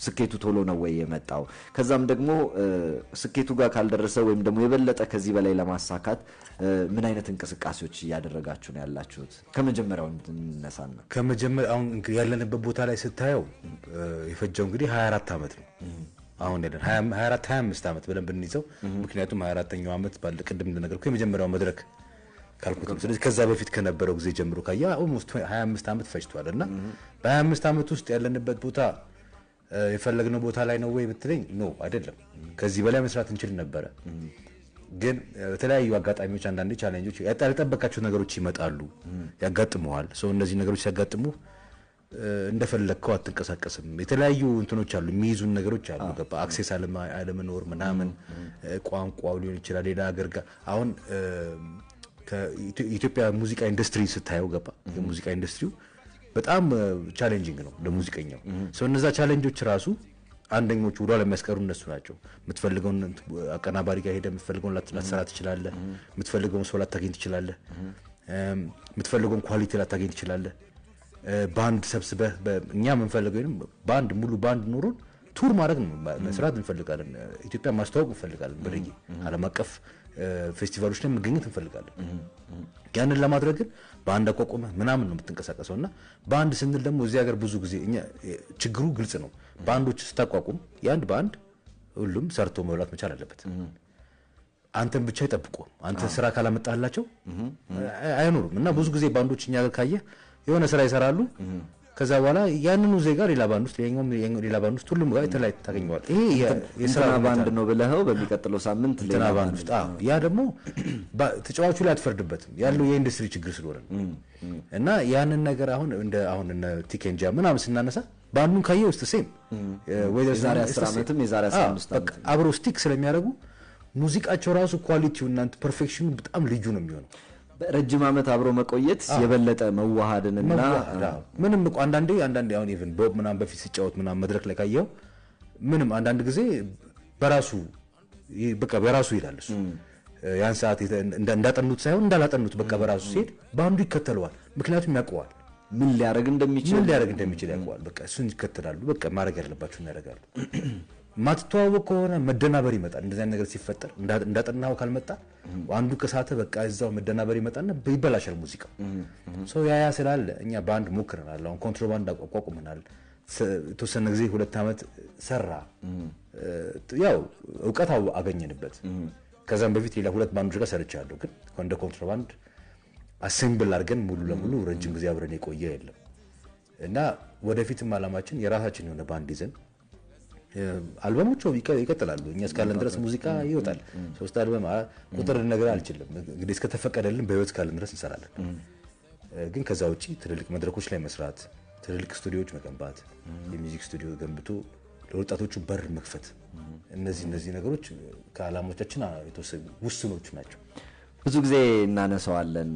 E: ስኬቱ ቶሎ ነው ወይ የመጣው? ከዛም ደግሞ ስኬቱ ጋር ካልደረሰ ወይም ደግሞ የበለጠ ከዚህ በላይ ለማሳካት ምን አይነት እንቅስቃሴዎች እያደረጋችሁ ነው ያላችሁት? ከመጀመሪያው እንነሳና
F: ከመጀመሪያው አሁን ያለንበት ቦታ ላይ ስታየው የፈጀው እንግዲህ 24 ዓመት ነው። አሁን ያለን 24 25 ዓመት ብለን ብንይዘው፣ ምክንያቱም 24ኛው ዓመት ባለ ቅድም እንደነገርኩህ የመጀመሪያው መድረክ ካልኩት፣ ስለዚህ ከዛ በፊት ከነበረው ጊዜ ጀምሮ ካያ almost 25 ዓመት ፈጅቷል። እና በ25 ዓመት ውስጥ ያለንበት ቦታ የፈለግነው ቦታ ላይ ነው ወይ ብትለኝ no አይደለም። ከዚህ በላይ መስራት እንችል ነበረ። ግን በተለያዩ አጋጣሚዎች አንዳንዴ challenge ኦች፣ ያልጠበቃቸው ነገሮች ይመጣሉ፣ ያጋጥመዋል። ሰው እነዚህ ነገሮች ሲያጋጥሙ እንደፈለግከው አትንቀሳቀስም። የተለያዩ እንትኖች አሉ፣ የሚይዙን ነገሮች አሉ። ገባ access አለመኖር ምናምን፣ ቋንቋው ሊሆን ይችላል። ሌላ ሀገር ጋር አሁን ከኢትዮጵያ ሙዚቃ ኢንዱስትሪ ስታየው ገባ የሙዚቃ ኢንዱስትሪው በጣም challenging ነው ለሙዚቀኛው። ሰው እነዛ challenge ኦች ራሱ አንደኞቹ ወደኋላ የሚያስቀሩ እነሱ ናቸው። የምትፈልገውን አቀናባሪ ጋር ሄደህ የምትፈልገውን ላትሰራ ትችላለህ። የምትፈልገውን ሰው ላታገኝ ትችላለህ። የምትፈልገውን quality ላታገኝ ትችላለህ። ባንድ ሰብስበህ እኛ የምንፈልገው ወይም ባንድ ሙሉ ባንድ ኖሮን tour ማድረግ ነው መስራት እንፈልጋለን። ኢትዮጵያ ማስተዋወቅ እንፈልጋለን። በሬጌ ዓለም አቀፍ ፌስቲቫሎች ላይ መገኘት እንፈልጋለን። ያንን ለማድረግ ግን በአንድ አቋቁመህ ምናምን ነው የምትንቀሳቀሰው። እና በአንድ ስንል ደግሞ እዚህ ሀገር ብዙ ጊዜ እኛ ችግሩ ግልጽ ነው። ባንዶች ስታቋቁም የአንድ ባንድ ሁሉም ሰርቶ መብላት መቻል አለበት። አንተን ብቻ አይጠብቁም። አንተ ስራ ካላመጣላቸው አይኖሩም። እና ብዙ ጊዜ ባንዶች እኛ ሀገር ካየህ የሆነ ስራ ይሰራሉ። ከዛ በኋላ ያንኑ ዜጋ ሌላ ባንድ ውስጥ ሌላ ባንድ ውስጥ ሁሉም ጋር የተለያየ ታገኘዋለህ። ይሄ የስራ
E: ባንድ ነው ብለኸው በሚቀጥለው ሳምንት
F: ሌላ ባንድ ውስጥ፣ ያ ደግሞ ተጫዋቹ ላይ አትፈርድበትም፣ ያለው የኢንዱስትሪ ችግር ስለሆነ ነው። እና ያንን ነገር አሁን እንደ አሁን እነ ቲኬንጃ ምናምን ስናነሳ ባንዱን ካየህ ውስጥ same
E: የዛሬ 10 ዓመትም የዛሬ 15 ዓመትም
F: አብረው stick ስለሚያደርጉ ሙዚቃቸው ራሱ quality ው እና perfection ኑ በጣም ልዩ ነው የሚሆነው።
E: ረጅም ዓመት አብሮ መቆየት የበለጠ መዋሃድንና
F: ምንም እኮ አንዳንዴ አሁን even ቦብ ምናምን በፊት ሲጫወት ምናምን መድረክ ላይ ካየው ምንም አንዳንድ ጊዜ በራሱ በቃ በራሱ ይላል እሱ ያን ሰዓት እንዳጠኑት ሳይሆን እንዳላጠኑት በቃ በራሱ ሲሄድ ባንዱ ይከተለዋል። ምክንያቱም ያውቀዋል
E: ምን ሊያደርግ እንደሚችል
F: ያውቀዋል። በቃ እሱን ይከተላሉ። በቃ ማድረግ ያለባቸውን ያደርጋሉ። ማትተዋወቅ ከሆነ መደናበር ይመጣል። እንደዚህ አይነት ነገር ሲፈጠር እንዳጠናው ካልመጣ አንዱ ከሳተ በቃ እዛው መደናበር ይመጣና ይበላሻል ሙዚቃው። So ያ ስላለ እኛ ባንድ ሞክረናል። አሁን ኮንትሮባንድ አቋቁመናል። የተወሰነ ጊዜ 2 ዓመት ሰራ። ያው እውቀት አገኘንበት። ከዛም በፊት ሌላ 2 ባንዶች ጋር ሰርቻለሁ። ግን እንደ ኮንትሮባንድ assemble አድርገን ሙሉ ለሙሉ ረጅም ጊዜ አብረን የቆየ የለም። እና ወደፊትም አላማችን የራሳችን የሆነ ባንድ ይዘን፣ አልበሞቹ ይቀጥላሉ። እኛ እስካለን ድረስ ሙዚቃ ይወጣል። 3 አልበም ቁጥር ልነግርህ አልችልም። እንግዲህ እስከተፈቀደልን በህይወት እስካለን ድረስ እንሰራለን። ግን ከዛ ውጪ ትልልቅ መድረኮች ላይ መስራት፣ ትልልቅ ስቱዲዮዎች መገንባት፣ የ music ስቱዲዮ ገንብቶ ለወጣቶቹ በር መክፈት፣ እነዚህ ነገሮች ከዓላማዎቻችን የተወሰኑ ውስኖቹ ናቸው።
E: ብዙ ጊዜ እናነሳዋለን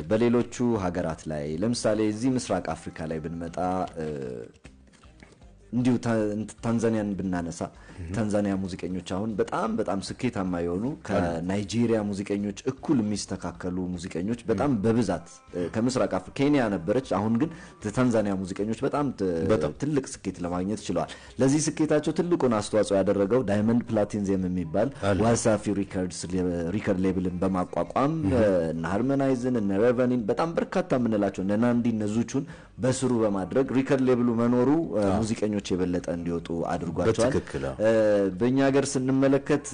E: በሌሎቹ ሀገራት ላይ፣ ለምሳሌ እዚህ ምስራቅ አፍሪካ ላይ ብንመጣ፣ እንዲሁ ታንዛኒያን ብናነሳ፣ ታንዛኒያ ሙዚቀኞች አሁን በጣም በጣም ስኬታማ የሆኑ፣ ከናይጄሪያ ሙዚቀኞች እኩል የሚስተካከሉ ሙዚቀኞች በጣም በብዛት ከምስራቅ አፍሪካ ኬንያ ነበረች። አሁን ግን ታንዛኒያ ሙዚቀኞች በጣም ትልቅ ስኬት ለማግኘት ችለዋል። ለዚህ ስኬታቸው ትልቁን አስተዋጽኦ ያደረገው ዳይመንድ ፕላቲንዝም የሚባል ዋሳፊ Records record label ን በማቋቋም እነ ሃርመናይዝን፣ እነ ሬቨኒን፣ በጣም በርካታ የምንላቸው እነ ናንዲ፣ እነ ዙቹን በስሩ በማድረግ record label ኡ መኖሩ ሙዚቀኞች የበለጠ እንዲወጡ አድርጓቸዋል።
F: በትክክል፣ አዎ።
E: በእኛ ሀገር ስንመለከት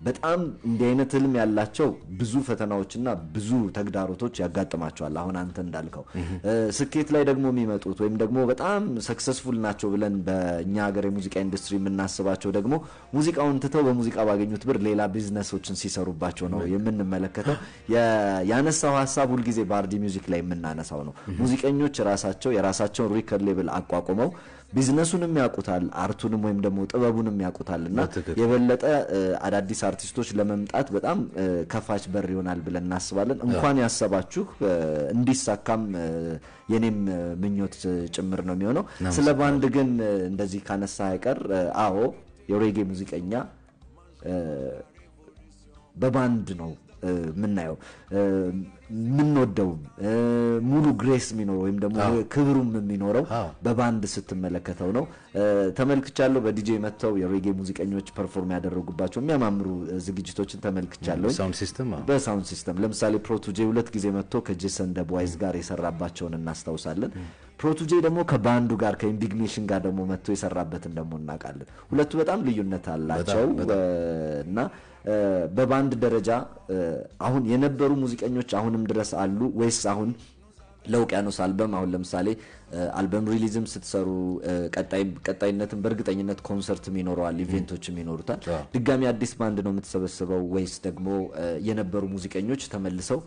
E: በጣም እንዲህ አይነት ህልም ያላቸው ብዙ ፈተናዎችና ብዙ ተግዳሮቶች ያጋጥማቸዋል። አሁን አንተ እንዳልከው ስኬት ላይ ደግሞ የሚመጡት ወይም ደግሞ በጣም successful ናቸው ብለን በእኛ ሀገር የሙዚቃ ኢንዱስትሪ የምናስባቸው ደግሞ ሙዚቃውን ትተው በሙዚቃ ባገኙት ብር ሌላ ቢዝነሶችን ሲሰሩባቸው ነው የምንመለከተው። ያነሳው ሀሳብ ሁልጊዜ በአርዲ Music ላይ የምናነሳው ነው። ሙዚቀኞች ራሳቸው የራሳቸውን record label አቋቁመው ቢዝነሱንም ያውቁታል፣ art ኡንም ወይም ደግሞ ጥበቡንም ያውቁታል እና የበለጠ አዳዲስ አርቲስቶች ለመምጣት በጣም ከፋች በር ይሆናል ብለን እናስባለን። እንኳን ያሰባችሁ እንዲሳካም የኔም ምኞት ጭምር ነው የሚሆነው። ስለ ባንድ ግን እንደዚህ ካነሳ አይቀር፣ አዎ የሬጌ ሙዚቀኛ በባንድ ነው የምናየው፣ የምንወደው፣ ሙሉ grace የሚኖረው ወይም ደግሞ ክብሩም የሚኖረው በባንድ ስትመለከተው ነው። ተመልክቻለሁ። በዲጄ መጥተው የሬጌ ሙዚቀኞች perform ያደረጉባቸው የሚያማምሩ ዝግጅቶችን ተመልክቻለሁ።
F: Sound system።
E: በ sound system ለምሳሌ ፕሮቱጄ ሁለት ጊዜ መጥቶ ከጄሰን ደቦይዝ ጋር የሰራባቸውን እናስታውሳለን። ፕሮቱጄ ደግሞ ከባንዱ ጋር ከኢምቢግኔሽን ጋር ደግሞ መጥቶ የሰራበትን ደግሞ እናውቃለን። ሁለቱ በጣም ልዩነት አላቸው። እና በባንድ ደረጃ አሁን የነበሩ ሙዚቀኞች አሁንም ድረስ አሉ ወይስ አሁን ለውቅያኖስ አልበም፣ አሁን ለምሳሌ አልበም release ም ስትሰሩ ቀጣይነትም በእርግጠኝነት ኮንሰርትም ይኖረዋል፣ event ኦችም ይኖሩታል። ድጋሚ አዲስ ባንድ ነው የምትሰበስበው ወይስ ደግሞ የነበሩ ሙዚቀኞች ተመልሰው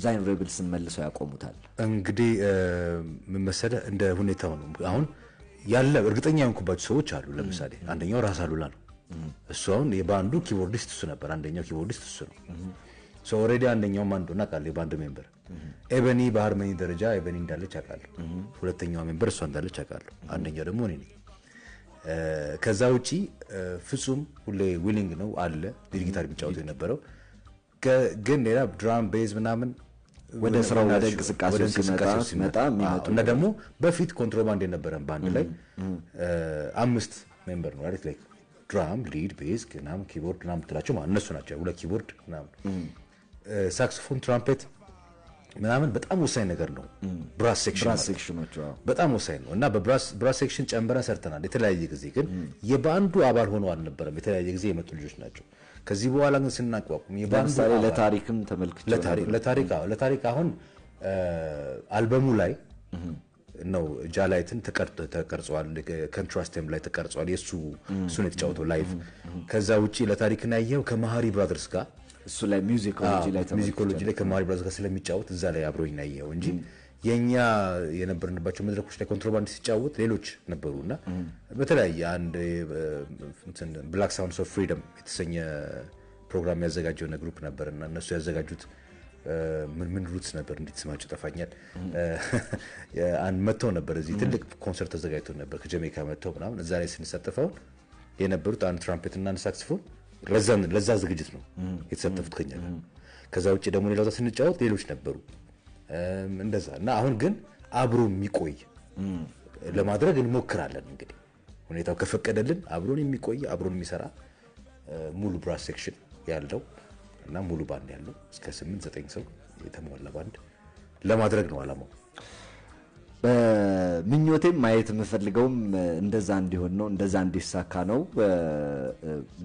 E: ዛይን ሬብልስን መልሰው ያቆሙታል?
F: እንግዲህ ምን መሰለህ፣ እንደ ሁኔታው ነው። አሁን ያለ እርግጠኛ የሆንኩባቸው ሰዎች አሉ። ለምሳሌ አንደኛው ራስ አሉላ ነው። እሱ አሁን የባንዱ keyboardist እሱ ነበር። አንደኛው keyboardist እሱ ነው። Already አንደኛውም አንዱ እናውቃለሁ የባንድ member። ኤበኒ በ harmony ደረጃ ኤበኒ እንዳለች አውቃለሁ። ሁለተኛዋ member እሷ እንዳለች አውቃለሁ። አንደኛው ደግሞ እኔ ነኝ። ከዛ ውጪ ፍጹም ሁሌ willing ነው አለ፣ lead guitar የሚጫወተው የነበረው። ግን ሌላ drum፣ bass ምናምን
E: ወደ ስራው ወደ እንቅስቃሴው ሲመጣ የሚመጡ
F: እና ደግሞ በፊት ኮንትሮባንድ የነበረን ባንድ ላይ አምስት member ነው right፣ like drum፣ lead፣ bass ምናምን፣ keyboard ምናምን የምትላቸው ማለት እነሱ ናቸው። ሁለት keyboard ምናምን፣ ሳክሶፎን፣ ትራምፔት ምናምን በጣም ወሳኝ ነገር ነው። Brass section
E: Brass
F: ማለት ነው።
E: Section ኦቹ፣ አዎ።
F: በጣም ወሳኝ ነው እና በ brass section ጨምረን ሰርተናል። የተለያየ ጊዜ ግን የባንዱ አባል ሆነው አልነበረም። የተለያየ ጊዜ የመጡ ልጆች ናቸው። ከዚህ በኋላ ግን ስናቋቁም የባንዱ
E: ለምሳሌ
F: አባል
E: ለታሪክም ተመልክቼው
F: ለታሪክ
E: ነበር።
F: ለታሪክ፣ አዎ፣ ለታሪክ አሁን አልበሙ ላይ ነው፣ ጃላይትን ተቀርጿል። ኮንትራስትም ላይ ተቀርጿል። የእሱ እሱን የተጫወተው live። ከዛ ውጪ ለታሪክን ያየኸው ከመሃሪ Brothers ጋር
E: እሱ ላይ Musicology ላይ
F: Musicology ላይ ከመሃሪ Brothers ጋር ስለሚጫወት እዛ ላይ አብሮኝ ነው ያየኸው እንጂ የኛ የነበርንባቸው መድረኮች ላይ ኮንትሮባንድ ሲጫወት ሌሎች ነበሩ። እና በተለያየ አንድ Black Sounds of Freedom የተሰኘ ፕሮግራም ያዘጋጀው group ነበር እና እነሱ ያዘጋጁት ምን ምን roots ነበር፣ እንዴት ስማቸው ጠፋኛል። አንድ መጥተው ነበር፣ እዚህ ትልቅ ኮንሰርት ተዘጋጅቶ ነበር፣ ከጀሜካ መጥተው ምናምን። እዛ ላይ ስንሳተፈውን የነበሩት አንድ ትራምፔት እና አንድ ሳክስፎን ለዛ ዝግጅት ነው የተሳተፉት ከኛ ጋር። ከዛ ውጭ ደግሞ ሌላ ቦታ ስንጫወት ሌሎች ነበሩ እንደዛ። እና አሁን ግን አብሮ የሚቆይ ለማድረግ እንሞክራለን። እንግዲህ ሁኔታው ከፈቀደልን አብሮን የሚቆይ፣ አብሮን የሚሰራ፣ ሙሉ brass section ያለው እና ሙሉ ባንድ ያለው እስከ 8 9 ሰው የተሟላ ባንድ ለማድረግ ነው አላማው።
E: በምኞቴም ማየት የምፈልገውም እንደዛ እንዲሆን ነው፣ እንደዛ እንዲሳካ ነው።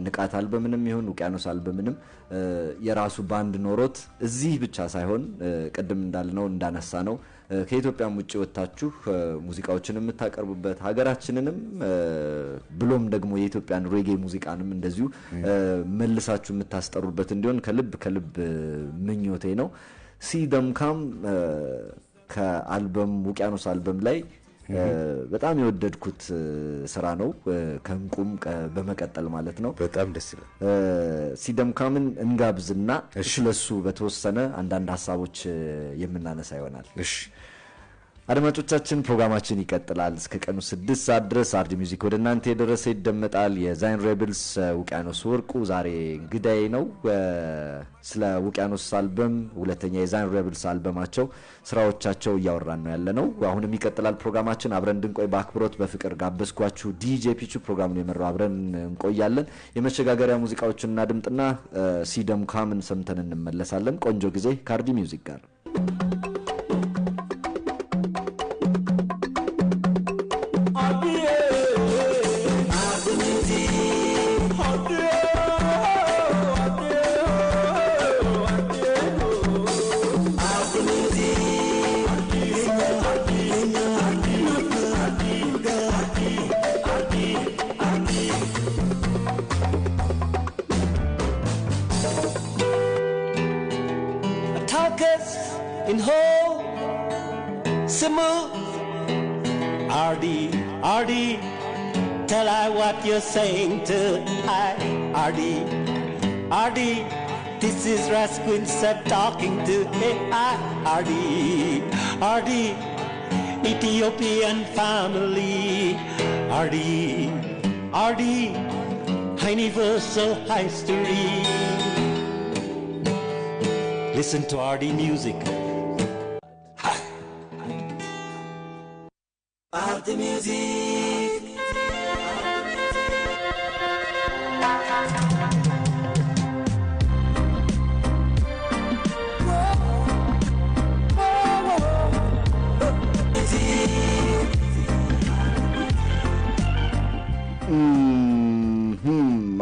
E: ንቃት አልበምንም ይሁን ውቅያኖስ አልበምንም የራሱ ባንድ ኖሮት እዚህ ብቻ ሳይሆን ቅድም እንዳልነው እንዳነሳ ነው ከኢትዮጵያም ውጭ ወጥታችሁ ሙዚቃዎችን የምታቀርቡበት፣ ሀገራችንንም ብሎም ደግሞ የኢትዮጵያን ሬጌ ሙዚቃንም እንደዚሁ መልሳችሁ የምታስጠሩበት እንዲሆን ከልብ ከልብ ምኞቴ ነው። See Them Come ከአልበም ውቅያኖስ አልበም ላይ በጣም የወደድኩት ስራ ነው። ከእንቁም በመቀጠል ማለት ነው።
F: በጣም ደስ ይላል።
E: See Them Come ን እንጋብዝና ስለሱ በተወሰነ አንዳንድ ሀሳቦች የምናነሳ ይሆናል።
F: እሺ።
E: አድማጮቻችን፣ ፕሮግራማችን ይቀጥላል እስከ ቀኑ 6 ሰዓት ድረስ። አርዲ Music ወደ እናንተ የደረሰ ይደመጣል። የዛይን ሬብልስ ውቅያኖስ ወርቁ ዛሬ እንግዳዬ ነው። ስለ ውቅያኖስ አልበም፣ ሁለተኛ የዛይን ሬብልስ አልበማቸው፣ ስራዎቻቸው እያወራን ነው ያለ ነው። አሁንም ይቀጥላል ፕሮግራማችን። አብረን እንድንቆይ በአክብሮት በፍቅር ጋበዝኳችሁ። ዲጄ ፒቹ ፕሮግራሙን የመራው አብረን እንቆያለን። የመሸጋገሪያ ሙዚቃዎችን እናድምጥና See Them Come ን ሰምተን እንመለሳለን። ቆንጆ ጊዜ ከአርዲ Music ጋር።
A: Talkers in whole Simu RD RD, tell I what you're saying to I RD RD. This is Rasquin Seb talking to I RD RD, Ethiopian family RD RD, universal history. Listen to RD Music.
H: RD Music.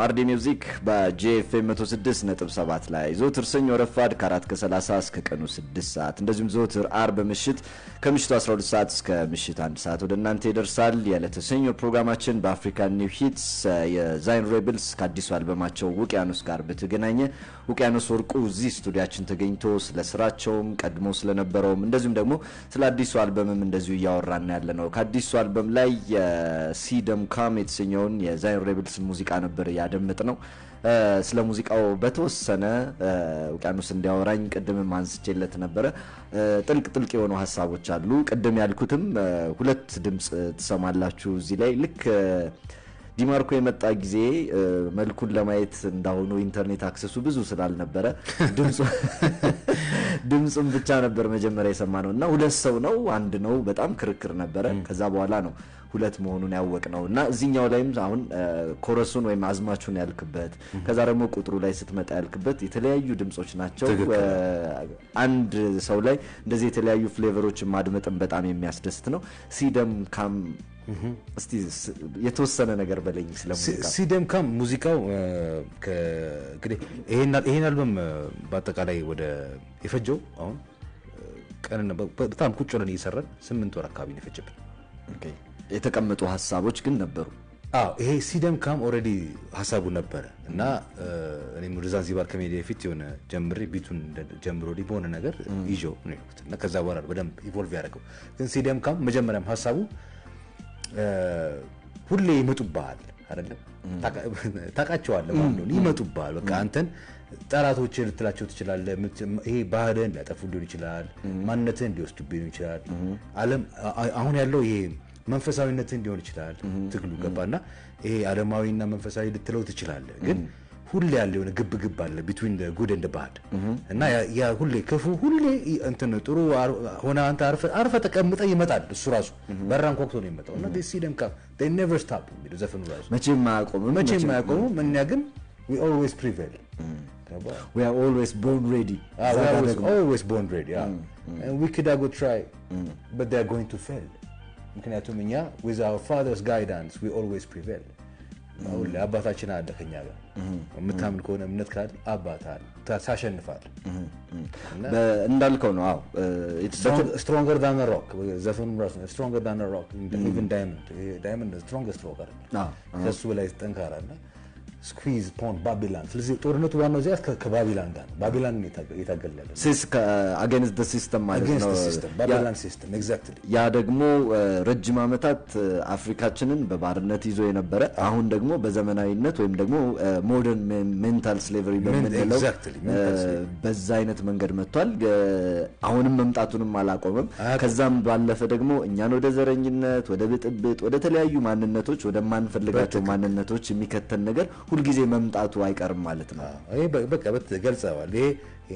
E: አርዲ Music በጄኤፍኤም 106.7 ላይ ዘወትር ሰኞ ረፋድ ከ4 ከ30 እስከ ቀኑ 6 ሰዓት፣ እንደዚሁም ዘወትር አርብ ምሽት ከምሽቱ 12 ሰዓት እስከ ምሽት 1 ሰዓት ወደ እናንተ ይደርሳል። የዕለተ ሰኞ ፕሮግራማችን በ African New Hits የዛይን ሬብልስ ከአዲሱ አልበማቸው ውቅያኖስ ጋር በተገናኘ ውቅያኖስ ወርቁ እዚህ ስቱዲያችን ተገኝቶ ስለ ስራቸውም ቀድሞ ስለነበረውም እንደዚሁም ደግሞ ስለ አዲሱ አልበምም እንደዚሁ እያወራን ያለ ነው። ከአዲሱ አልበም ላይ የ See Them Come የተሰኘውን የዛይን ሬብልስ ሙዚቃ ነበር ያደመጥነው። ስለ ሙዚቃው በተወሰነ ውቅያኖስ እንዲያወራኝ ቅድምም አንስቼለት ነበረ። ጥልቅ ጥልቅ የሆኑ ሀሳቦች አሉ። ቅድም ያልኩትም ሁለት ድምፅ ትሰማላችሁ እዚህ ላይ። ልክ ዲማርኮ የመጣ ጊዜ መልኩን ለማየት እንዳሁኑ ኢንተርኔት access ኡ ብዙ ስላልነበረ ድምፁን ብቻ ነበር መጀመሪያ የሰማነው እና ሁለት ሰው ነው አንድ ነው በጣም ክርክር ነበረ። ከዛ በኋላ ነው ሁለት መሆኑን ያወቅነው። እና እዚህኛው ላይም አሁን chorus ኡን ወይም አዝማቹን ያልክበት፣ ከዛ ደግሞ ቁጥሩ ላይ ስትመጣ ያልክበት የተለያዩ ድምጾች ናቸው። አንድ ሰው ላይ እንደዚህ የተለያዩ flavor ኦችን ማድመጥን በጣም የሚያስደስት ነው። See Them Come እስቲ የተወሰነ ነገር በለኝ ስለ ሙዚቃ።
F: See Them Come ሙዚቃው እንግዲህ ይሄን አልበም በአጠቃላይ ወደ የፈጀው አሁን ቀን በጣም ቁጭ ብለን እየሰራን 8 ወር አካባቢ ነው የፈጀብን።
E: የተቀመጡ ሀሳቦች ግን ነበሩ።
F: አዎ፣ ይሄ See Them Come already ሀሳቡ ነበረ እና እኔም ወደ ዛንዚባር ከመሄዴ በፊት የሆነ ጀምሬ beat ኡን ጀምሮ በሆነ ነገር ይዤው ነው የሄድኩት እና ከዛ በኋላ በደንብ evolve ያደረገው። ግን See Them Come መጀመሪያም ሀሳቡ ሁሌ ይመጡብሃል አይደለም፣ ታውቃቸዋለህ ማለት ነው። ይመጡብሃል፣ በቃ አንተን ጠላቶች ልትላቸው ትችላለህ። ይሄ ባህልህን ሊያጠፉ ሊሆን ይችላል፣ ማንነትህን ሊወስዱብህ ሊሆን ይችላል። ዓለም አሁን ያለው ይሄ መንፈሳዊነትህን ሊሆን ይችላል። ትግሉ ገባና ይሄ ዓለማዊና መንፈሳዊ ልትለው ትችላለህ። ግን ሁሌ ያለ የሆነ ግብ ግብ አለ between good and bad እና ያ ሁሌ ክፉ ሁሌ እንትን ጥሩ ሆነ አንተ አርፈህ ተቀምጠህ ይመጣል። እሱ ራሱ በር አንኳኩቶ ነው የሚመጣው እና see them come, they never stop የሚለው ዘፈኑ ራሱ
E: መቼም አያቆምም።
F: መቼም አያቆሙም። እኛ ግን we always prevail።
E: We are always born ready.
F: We are always born ready. Yeah. And wicked are go try, but they are going to fail. ምክንያቱም እኛ with our father's guidance we always prevail. ሁሌ አባታችን አለ ከኛ ጋር። የምታምን ከሆነ፣ እምነት ካለ አባት አለ፣ ታሸንፋለህ።
E: እንዳልከው ነው። አዎ።
F: Stronger than rock፣ ዘፈኑም ራሱ stronger than rock, even diamond, diamond strongest rock አይደል? ከሱ በላይ ጠንካራ እና squeeze pon Babylon። ስለዚህ ጦርነቱ ዋናው እዚያ ከባቢላን ጋር ነው። ባቢላን እየታገልን ያለ
E: Against system ማለት ነው።
F: System፣ Babylon system, exactly.
E: ያ ደግሞ ረጅም ዓመታት አፍሪካችንን በባርነት ይዞ የነበረ፣ አሁን ደግሞ በዘመናዊነት ወይም ደግሞ modern mental slavery በምንለው በዛ አይነት መንገድ መጥቷል። አሁንም መምጣቱንም አላቆመም። ከዛም ባለፈ ደግሞ እኛን ወደ ዘረኝነት፣ ወደ ብጥብጥ፣ ወደ ተለያዩ ማንነቶች፣ ወደማንፈልጋቸው ማንነቶች የሚከተን ነገር ሁልጊዜ መምጣቱ አይቀርም ማለት ነው።
F: ይሄ በቃ ገልጸዋል። ይሄ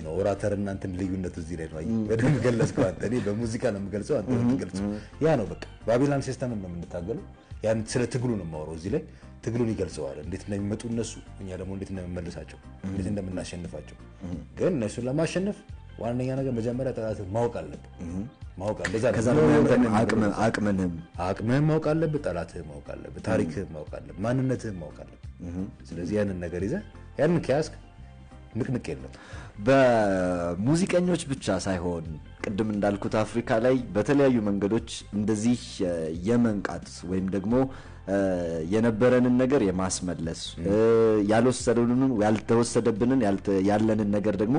F: ነው orator እና እንትን ልዩነቱ እዚህ ላይ ነው። በደንብ ገለጽከው አንተ። እኔ በሙዚቃ ነው የምገልጸው፣ አንተ የምትገልጸው ያ ነው። በቃ Babylon system ን ነው የምንታገለው። ያን ስለ ትግሉ ነው የማወራው እዚህ ላይ፣ ትግሉን ይገልጸዋል። እንዴት እንደሚመጡ እነሱ፣ እኛ ደግሞ እንዴት እንደምንመልሳቸው፣ እንዴት እንደምናሸንፋቸው። ግን እነሱን ለማሸነፍ ዋነኛ ነገር መጀመሪያ ጠላትህ ማወቅ አለብህ። ማወቅ አለብህ።
E: ከዛ አቅምህንም።
F: አቅምህን ማወቅ አለብህ። ጠላትህን ማወቅ አለብህ። ታሪክህን ማወቅ አለብህ። ማንነትህን ማወቅ አለብህ። ስለዚህ ያንን ነገር ይዘህ፣ ያንን ከያዝክ ንቅንቅ የለም።
E: በሙዚቀኞች ብቻ ሳይሆን ቅድም እንዳልኩት አፍሪካ ላይ በተለያዩ መንገዶች እንደዚህ የመንቃት ወይም ደግሞ የነበረንን ነገር የማስመለስ፣ ያልወሰዱንን፣ ያልተወሰደብንን፣ ያለንን ነገር ደግሞ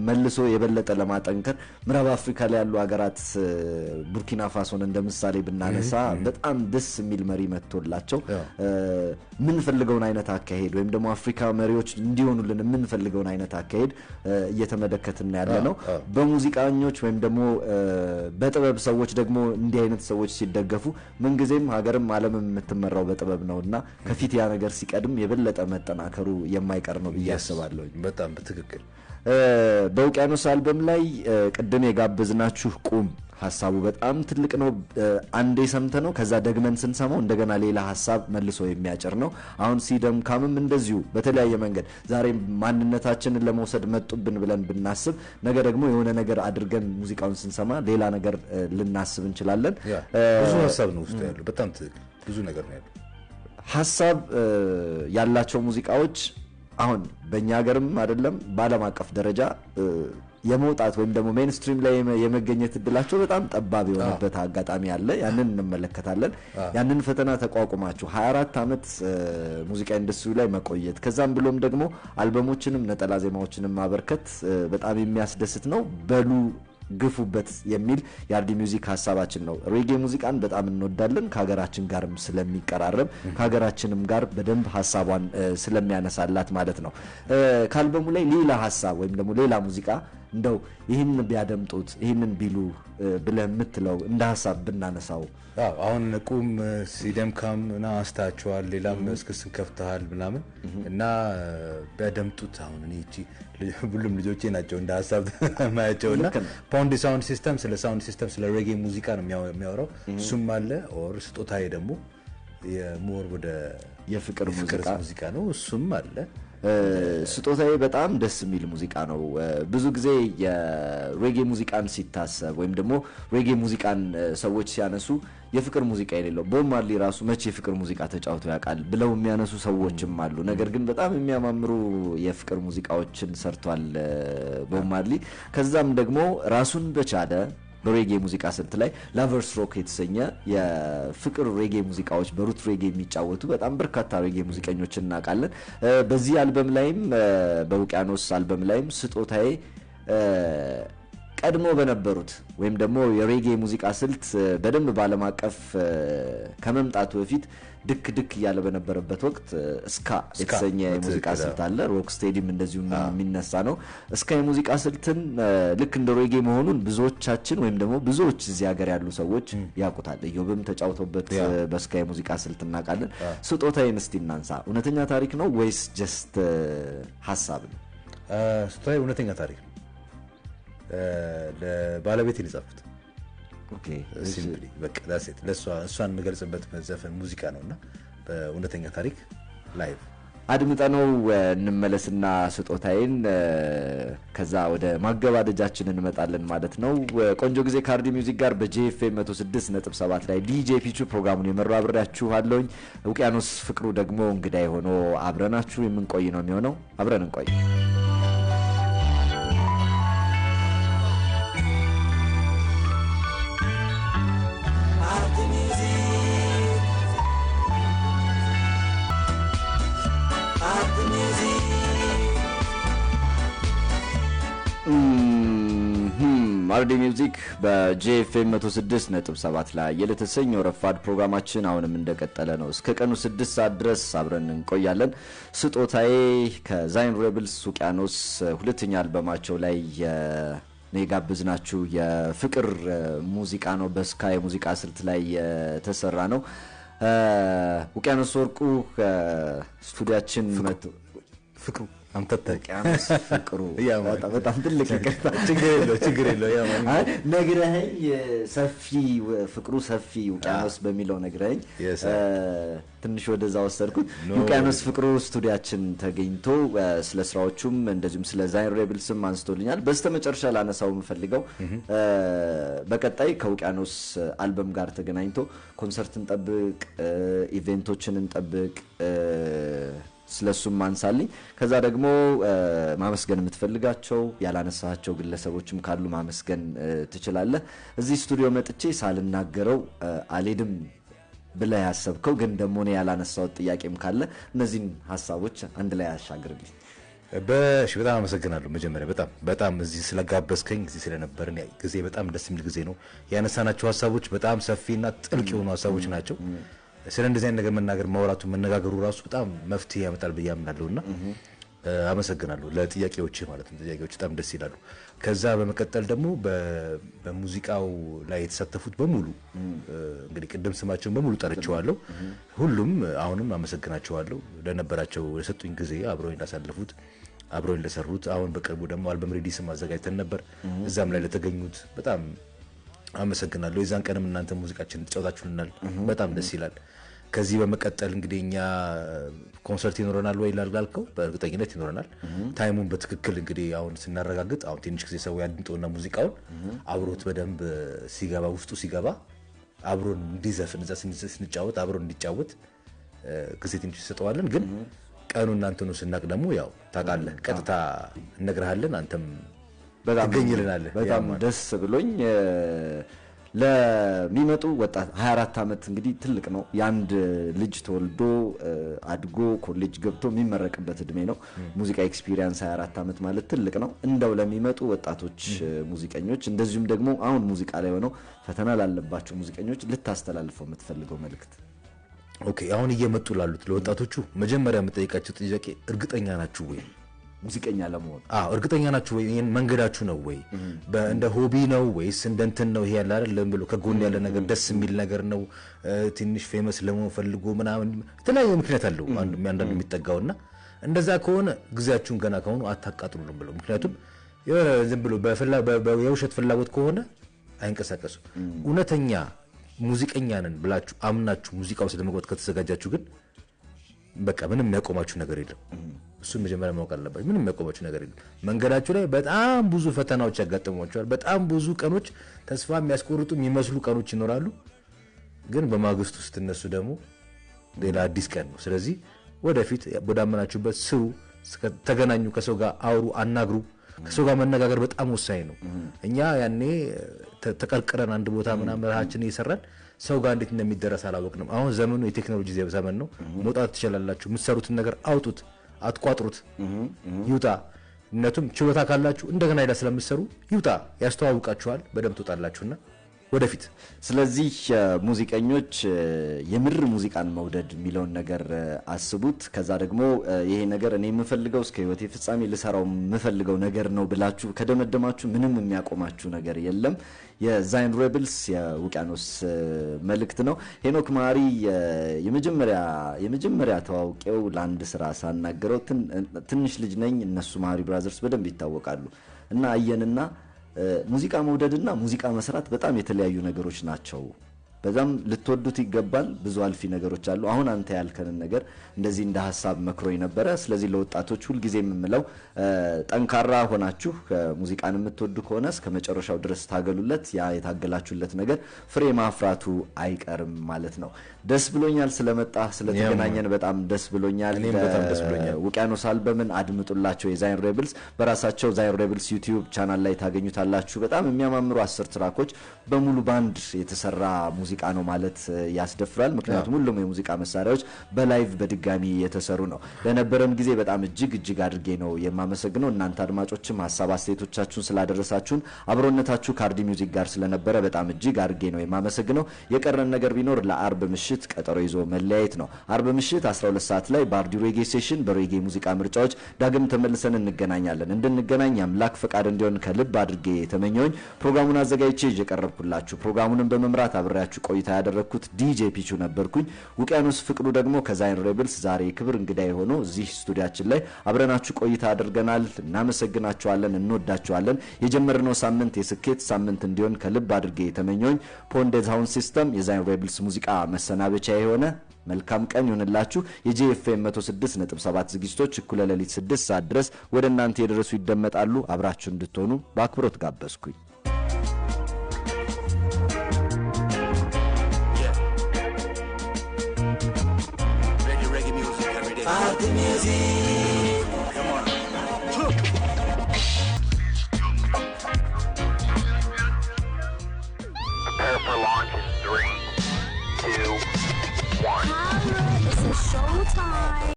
E: መልሶ የበለጠ ለማጠንከር ምዕራብ አፍሪካ ላይ ያሉ ሀገራት ቡርኪና ፋሶን እንደ ምሳሌ ብናነሳ በጣም ደስ የሚል መሪ መጥቶላቸው የምንፈልገውን አይነት አካሄድ ወይም ደግሞ አፍሪካ መሪዎች እንዲሆኑልን የምንፈልገውን አይነት አካሄድ እየተመለከትን ያለ ነው። በሙዚቀኞች ወይም ደግሞ በጥበብ ሰዎች ደግሞ እንዲህ አይነት ሰዎች ሲደገፉ ምንጊዜም ሀገርም ዓለምም የምትመራው በጥበብ ነው እና ከፊት ያ ነገር ሲቀድም የበለጠ መጠናከሩ የማይቀር ነው ብዬ አስባለሁ።
F: በጣም በትክክል።
E: በውቅያኖስ አልበም ላይ ቅድም የጋበዝናችሁ ቁም ሀሳቡ በጣም ትልቅ ነው። አንዴ ሰምተ ነው ከዛ ደግመን ስንሰማው እንደገና ሌላ ሀሳብ መልሶ የሚያጭር ነው። አሁን ሲደምካምም እንደዚሁ በተለያየ መንገድ ዛሬ ማንነታችንን ለመውሰድ መጡብን ብለን ብናስብ ነገ ደግሞ የሆነ ነገር አድርገን ሙዚቃውን ስንሰማ ሌላ ነገር ልናስብ እንችላለን።
F: ብዙ ሀሳብ ነው ውስጡ ያለው። በጣም ትክክል። ብዙ ነገር ነው ያለው።
E: ሀሳብ ያላቸው ሙዚቃዎች አሁን በእኛ ሀገርም አይደለም በዓለም አቀፍ ደረጃ የመውጣት ወይም ደግሞ mainstream ላይ የመገኘት እድላቸው በጣም ጠባብ የሆነበት አጋጣሚ አለ። ያንን እንመለከታለን። ያንን ፈተና ተቋቁማችሁ 24 ዓመት ሙዚቃ ኢንዱስትሪ ላይ መቆየት፣ ከዛም ብሎም ደግሞ አልበሞችንም ነጠላ ዜማዎችንም ማበርከት በጣም የሚያስደስት ነው። በሉ ግፉበት የሚል የአርዲ ሚውዚክ ሀሳባችን ነው። ሬጌ ሙዚቃን በጣም እንወዳለን፣ ከሀገራችን ጋርም ስለሚቀራረብ፣ ከሀገራችንም ጋር በደንብ ሀሳቧን ስለሚያነሳላት ማለት ነው። ከአልበሙ ላይ ሌላ ሀሳብ ወይም ደግሞ ሌላ ሙዚቃ እንደው ይህንን ቢያደምጡት፣ ይህንን ቢሉ ብለህ የምትለው እንደ ሀሳብ ብናነሳው?
F: አሁን ቁም፣ ሲደምካም እና አንስታችኋል፣ ሌላም እስክስን ከፍተሃል ምናምን እና ቢያደምጡት አሁን እኔ እቺ ሁሉም ልጆቼ ናቸው እንደ ሀሳብ ማያቸው እና pon di sound system፣ ስለ sound system፣ ስለ ሬጌ ሙዚቃ ነው የሚያወራው። እሱም አለ or ስጦታዬ ደግሞ የ more ወደ
E: የፍቅር ሙዚቃ
F: ሙዚቃ ነው፣ እሱም አለ።
E: ስጦታዬ በጣም ደስ የሚል ሙዚቃ ነው። ብዙ ጊዜ የሬጌ ሙዚቃን ሲታሰብ ወይም ደግሞ ሬጌ ሙዚቃን ሰዎች ሲያነሱ የፍቅር ሙዚቃ የሌለው፣ ቦብ ማርሊ ራሱ መቼ የፍቅር ሙዚቃ ተጫውቶ ያውቃል ብለው የሚያነሱ ሰዎችም አሉ። ነገር ግን በጣም የሚያማምሩ የፍቅር ሙዚቃዎችን ሰርቷል ቦብ ማርሊ። ከዛም ደግሞ ራሱን በቻለ በሬጌ ሙዚቃ ስልት ላይ lovers rock የተሰኘ የፍቅር ሬጌ ሙዚቃዎች በ root ሬጌ የሚጫወቱ በጣም በርካታ ሬጌ ሙዚቀኞችን እናውቃለን። በዚህ አልበም ላይም፣ በውቅያኖስ አልበም ላይም ስጦታዬ ቀድሞ በነበሩት ወይም ደግሞ የሬጌ ሙዚቃ ስልት በደንብ በዓለም አቀፍ ከመምጣቱ በፊት ድክ ድክ እያለ በነበረበት ወቅት ska የተሰኘ የሙዚቃ ስልት አለ። rocksteady ም እንደዚሁ የሚነሳ ነው። Ska የሙዚቃ ስልትን ልክ እንደ ሬጌ መሆኑን ብዙዎቻችን ወይም ደግሞ ብዙዎች እዚህ ሀገር ያሉ ሰዎች ያውቁታል። እዮብም ተጫውቶበት በ ska የሙዚቃ ስልት እናውቃለን። ስጦታዬን እስቲ እናንሳ። እውነተኛ ታሪክ ነው ወይስ just ሀሳብ ነው?
F: ስጦታዬ እውነተኛ ታሪክ ነው። ለባለቤቴ ነው የጻፍኩት። Simply በቃ that's it። ለእሷ፣ እሷን የምገልጽበት ዘፈን ሙዚቃ ነው እና በእውነተኛ ታሪክ live
E: አድምጠነው እንመለስና ስጦታዬን ከዛ ወደ ማገባደጃችን እንመጣለን ማለት ነው። ቆንጆ ጊዜ ከአርዲ ሚውዚክ ጋር በጄኤፍኤም 106.7 ላይ ዲጄ ፒቹ ፕሮግራሙን የመራው አብሬያችኋለሁኝ። ውቅያኖስ ፍቅሩ ደግሞ እንግዳ ሆኖ አብረናችሁ የምንቆይ ነው የሚሆነው። አብረን እንቆይ።
H: Art music. Art music.
E: አርዲ ሚውዚክ በጄኤፍኤም 106.7 ላይ የዕለተ ሰኞ ረፋድ ፕሮግራማችን አሁንም እንደቀጠለ ነው። እስከ ቀኑ 6 ሰዓት ድረስ አብረን እንቆያለን። ስጦታዬ ከዛይን ሬብልስ ውቅያኖስ ሁለተኛ አልበማቸው ላይ ነው የጋበዝናችሁ። የፍቅር ሙዚቃ ነው። በ ska የሙዚቃ ስልት ላይ የተሰራ ነው። ውቅያኖስ ወርቁ ስቱዲያችን መጥቶ
F: ፍቅሩ አምታታኝ
E: ውቅያኖስ ፍቅሩ
F: yeah man።
E: በጣም ትልቅ ይቅርታ።
F: ችግር የለው ችግር የለው yeah man።
E: አይ፣ ነግረኸኝ ሰፊ ፍቅሩ ሰፊ ውቅያኖስ በሚለው ነግረኸኝ
F: Yes,
E: ትንሽ ወደዛ ወሰድኩት።
F: No.
E: ውቅያኖስ ፍቅሩ ስቱዲያችን ተገኝቶ ስለ ስራዎቹም እንደዚሁም ስለ ዛይን ሬብልስም አንስቶልኛል። በስተመጨረሻ ላነሳው የምፈልገው በቀጣይ ከውቅያኖስ አልበም ጋር ተገናኝቶ ኮንሰርት እንጠብቅ፣ event ኦችን እንጠብቅ፣ ስለሱም ማንሳልኝ። ከዛ ደግሞ ማመስገን የምትፈልጋቸው ያላነሳቸው ግለሰቦችም ካሉ ማመስገን ትችላለህ። እዚህ ስቱዲዮ መጥቼ ሳልናገረው አልሄድም ብለህ ያሰብከው ግን ደግሞ እኔ ያላነሳሁት ጥያቄም ካለ እነዚህን ሀሳቦች አንድ ላይ ያሻግርልኝ።
F: በሽ በጣም አመሰግናለሁ። መጀመሪያ በጣም በጣም እዚህ ስለጋበዝከኝ እዚህ ስለነበርን ያ ጊዜ በጣም ደስ የሚል ጊዜ ነው። ያነሳናቸው ሀሳቦች በጣም ሰፊና ጥልቅ የሆኑ ሀሳቦች ናቸው። ስለ እንደዚህ አይነት ነገር መናገር ማውራቱ መነጋገሩ ራሱ በጣም መፍትሄ ያመጣል ብዬ አምናለሁ እና አመሰግናለሁ ለጥያቄዎች ማለት ነው። ጥያቄዎች በጣም ደስ ይላሉ። ከዛ በመቀጠል ደግሞ በሙዚቃው ላይ የተሳተፉት በሙሉ እንግዲህ ቅድም ስማቸውን በሙሉ ጠርቼዋለሁ። ሁሉም አሁንም አመሰግናቸዋለሁ ለነበራቸው ለሰጡኝ ጊዜ አብረውኝ ላሳለፉት አብረውኝ ለሰሩት። አሁን በቅርቡ ደግሞ አልበም release ም አዘጋጅተን ነበር። እዛም ላይ ለተገኙት በጣም አመሰግናለሁ። የዛን ቀንም እናንተ ሙዚቃችንን ተጫውታችሁልናል። በጣም ደስ ይላል። ከዚህ በመቀጠል እንግዲህ እኛ ኮንሰርት ይኖረናል ወይ ላልከው በእርግጠኝነት ይኖረናል። time ኡን በትክክል እንግዲህ አሁን ስናረጋግጥ አሁን ትንሽ ጊዜ ሰው ያድምጠውና ሙዚቃውን አብሮት በደንብ ሲገባ ውስጡ ሲገባ አብሮን እንዲዘፍን እዛ ስንጫወት አብሮን እንዲጫወት ጊዜ ትንሽ እንሰጠዋለን። ግን ቀኑ እናንተኑ ስናቅ ደግሞ ያው ታውቃለህ፣ ቀጥታ እነግርሃለን፣ አንተም
E: በጣም
F: ትገኝልናለህ።
E: በጣም
F: yeah man።
E: ደስ ብሎኝ ለሚመጡ ወጣት 24 ዓመት እንግዲህ ትልቅ ነው። የአንድ ልጅ ተወልዶ አድጎ ኮሌጅ ገብቶ የሚመረቅበት እድሜ ነው። ሙዚቃ experience 24 ዓመት ማለት ትልቅ ነው። እንደው ለሚመጡ ወጣቶች ሙዚቀኞች፣ እንደዚሁም ደግሞ አሁን ሙዚቃ ላይ ሆነው ፈተና ላለባቸው ሙዚቀኞች ልታስተላልፈው የምትፈልገው መልእክት?
F: okay፣ አሁን እየመጡ ላሉት ለወጣቶቹ መጀመሪያ የምጠይቃቸው ጥያቄ እርግጠኛ ናችሁ ወይ?
E: ሙዚቀኛ ለመሆን።
F: አዎ፣ እርግጠኛ ናችሁ ወይ? ይሄን መንገዳችሁ ነው ወይ? እንደ hobby ነው ወይስ እንደ እንትን ነው? ይሄ ያለ አይደል ብሎ ከጎን ያለ ነገር ደስ የሚል ነገር ነው፣ ትንሽ famous ለመሆን ፈልጎ ምናምን የተለያየ ምክንያት አለው አንዳንዱ የሚጠጋውና እንደዛ ከሆነ ጊዜያችሁን ገና ከሆኑ አታቃጥሉ ነው ብለው። ምክንያቱም የሆነ ዝም ብሎ የውሸት ፍላጎት ከሆነ አይንቀሳቀሱም። እውነተኛ ሙዚቀኛ ነን ብላችሁ አምናችሁ ሙዚቃ ውስጥ ለመግባት ከተዘጋጃችሁ ግን በቃ ምንም የሚያቆማችሁ ነገር የለም። እሱን መጀመሪያ ማወቅ አለባችሁ። ምንም የሚያቆማችሁ ነገር የለም። መንገዳችሁ ላይ በጣም ብዙ ፈተናዎች ያጋጥሟቸዋል። በጣም ብዙ ቀኖች ተስፋ የሚያስቆርጡ የሚመስሉ ቀኖች ይኖራሉ። ግን በማግስቱ ስትነሱ ደግሞ ሌላ አዲስ ቀን ነው። ስለዚህ ወደፊት ወዳመናችሁበት ስሩ፣ ተገናኙ፣ ከሰው ጋር አውሩ፣ አናግሩ። ከሰው ጋር መነጋገር በጣም ወሳኝ ነው። እኛ ያኔ ተቀርቅረን አንድ ቦታ ምናምን ረሃችን እየሰራን ሰው ጋር እንዴት እንደሚደረስ አላወቅንም። አሁን ዘመኑ የቴክኖሎጂ ዘመን ነው። መውጣት ትችላላችሁ። የምትሰሩትን ነገር አውጡት፣ አትቋጥሩት፣ ይውጣ። እነቱም ችሎታ ካላችሁ እንደገና ሌላ ስለምትሰሩ ይውጣ፣ ያስተዋውቃችኋል። በደንብ ትወጣላችሁና ወደፊት።
E: ስለዚህ ሙዚቀኞች የምር ሙዚቃን መውደድ የሚለውን ነገር አስቡት። ከዛ ደግሞ ይሄ ነገር እኔ የምፈልገው እስከ ሕይወቴ ፍጻሜ ልሰራው የምፈልገው ነገር ነው ብላችሁ ከደመደማችሁ ምንም የሚያቆማችሁ ነገር የለም። የዛይን ሬብልስ የውቅያኖስ መልእክት ነው። ሄኖክ ማሪ የመጀመሪያ ተዋውቄው ለአንድ ስራ ሳናገረው ትንሽ ልጅ ነኝ። እነሱ ማሪ ብራዘርስ በደንብ ይታወቃሉ እና አየንና ሙዚቃ መውደድና ሙዚቃ መስራት በጣም የተለያዩ ነገሮች ናቸው በጣም ልትወዱት ይገባል። ብዙ አልፊ ነገሮች አሉ። አሁን አንተ ያልከንን ነገር እንደዚህ እንደ ሀሳብ መክሮኝ ነበረ። ስለዚህ ለወጣቶች ሁልጊዜ የምምለው ጠንካራ ሆናችሁ ሙዚቃን የምትወዱ ከሆነ እስከ መጨረሻው ድረስ ታገሉለት። ያ የታገላችሁለት ነገር ፍሬ ማፍራቱ አይቀርም ማለት ነው። ደስ ብሎኛል ስለመጣ፣ ስለተገናኘን በጣም ደስ ብሎኛል።
F: እኔም በጣም ደስ ብሎኛል።
E: ውቅያኖስ አልበምን አድምጡላቸው። የዛይን ሬብልስ በራሳቸው ዛይን ሬብልስ ዩቲዩብ ቻናል ላይ ታገኙታላችሁ። በጣም የሚያማምሩ 10 track ኦች በሙሉ ባንድ የተሰራ ሙዚቃ ነው ማለት ያስደፍራል። ምክንያቱም ሁሉም የሙዚቃ መሳሪያዎች በ live በድጋሚ የተሰሩ ነው። ለነበረን ጊዜ በጣም እጅግ እጅግ አድርጌ ነው የማመሰግነው። እናንተ አድማጮችም ሀሳብ አስተያየቶቻችሁን ስላደረሳችሁን፣ አብሮነታችሁ ከአርዲ ሚውዚክ ጋር ስለነበረ በጣም እጅግ አድርጌ ነው የማመሰግነው። የቀረን ነገር ቢኖር ለአርብ ምሽት ቀጠሮ ይዞ መለያየት ነው። አርብ ምሽት 12 ሰዓት ላይ በአርዲ ሬጌ session በሬጌ ሙዚቃ ምርጫዎች ዳግም ተመልሰን እንገናኛለን። እንድንገናኝ አምላክ ፈቃድ እንዲሆን ከልብ አድርጌ የተመኘውኝ ፕሮግራሙን አዘጋጅቼ እየቀረብኩላችሁ ፕሮግራሙንም በመምራት አብሬያችሁ ቆይታ ያደረግኩት ዲጄ ፒቹ ነበርኩኝ። ውቅያኖስ ፍቅሩ ደግሞ ከዛይን ሬብልስ ዛሬ ክብር እንግዳ የሆነው እዚህ ስቱዲያችን ላይ አብረናችሁ ቆይታ አድርገናል። እናመሰግናችኋለን፣ እንወዳችኋለን። የጀመርነው ሳምንት የስኬት ሳምንት እንዲሆን ከልብ አድርጌ የተመኘውኝ ፖንዴዝ sound system የዛይን ሬብልስ ሙዚቃ መሰናበቻ የሆነ መልካም ቀን ይሁንላችሁ። የጄኤፍኤም 106.7 ዝግጅቶች እኩለ ሌሊት 6 ሰዓት ድረስ ወደ እናንተ የደረሱ ይደመጣሉ። አብራችሁ እንድትሆኑ በአክብሮት ጋበዝኩኝ።
H: Reggae, reggae music every day. Party music. Come on.
D: Prepare for launch in 3, 2, 1.
I: It's a showtime.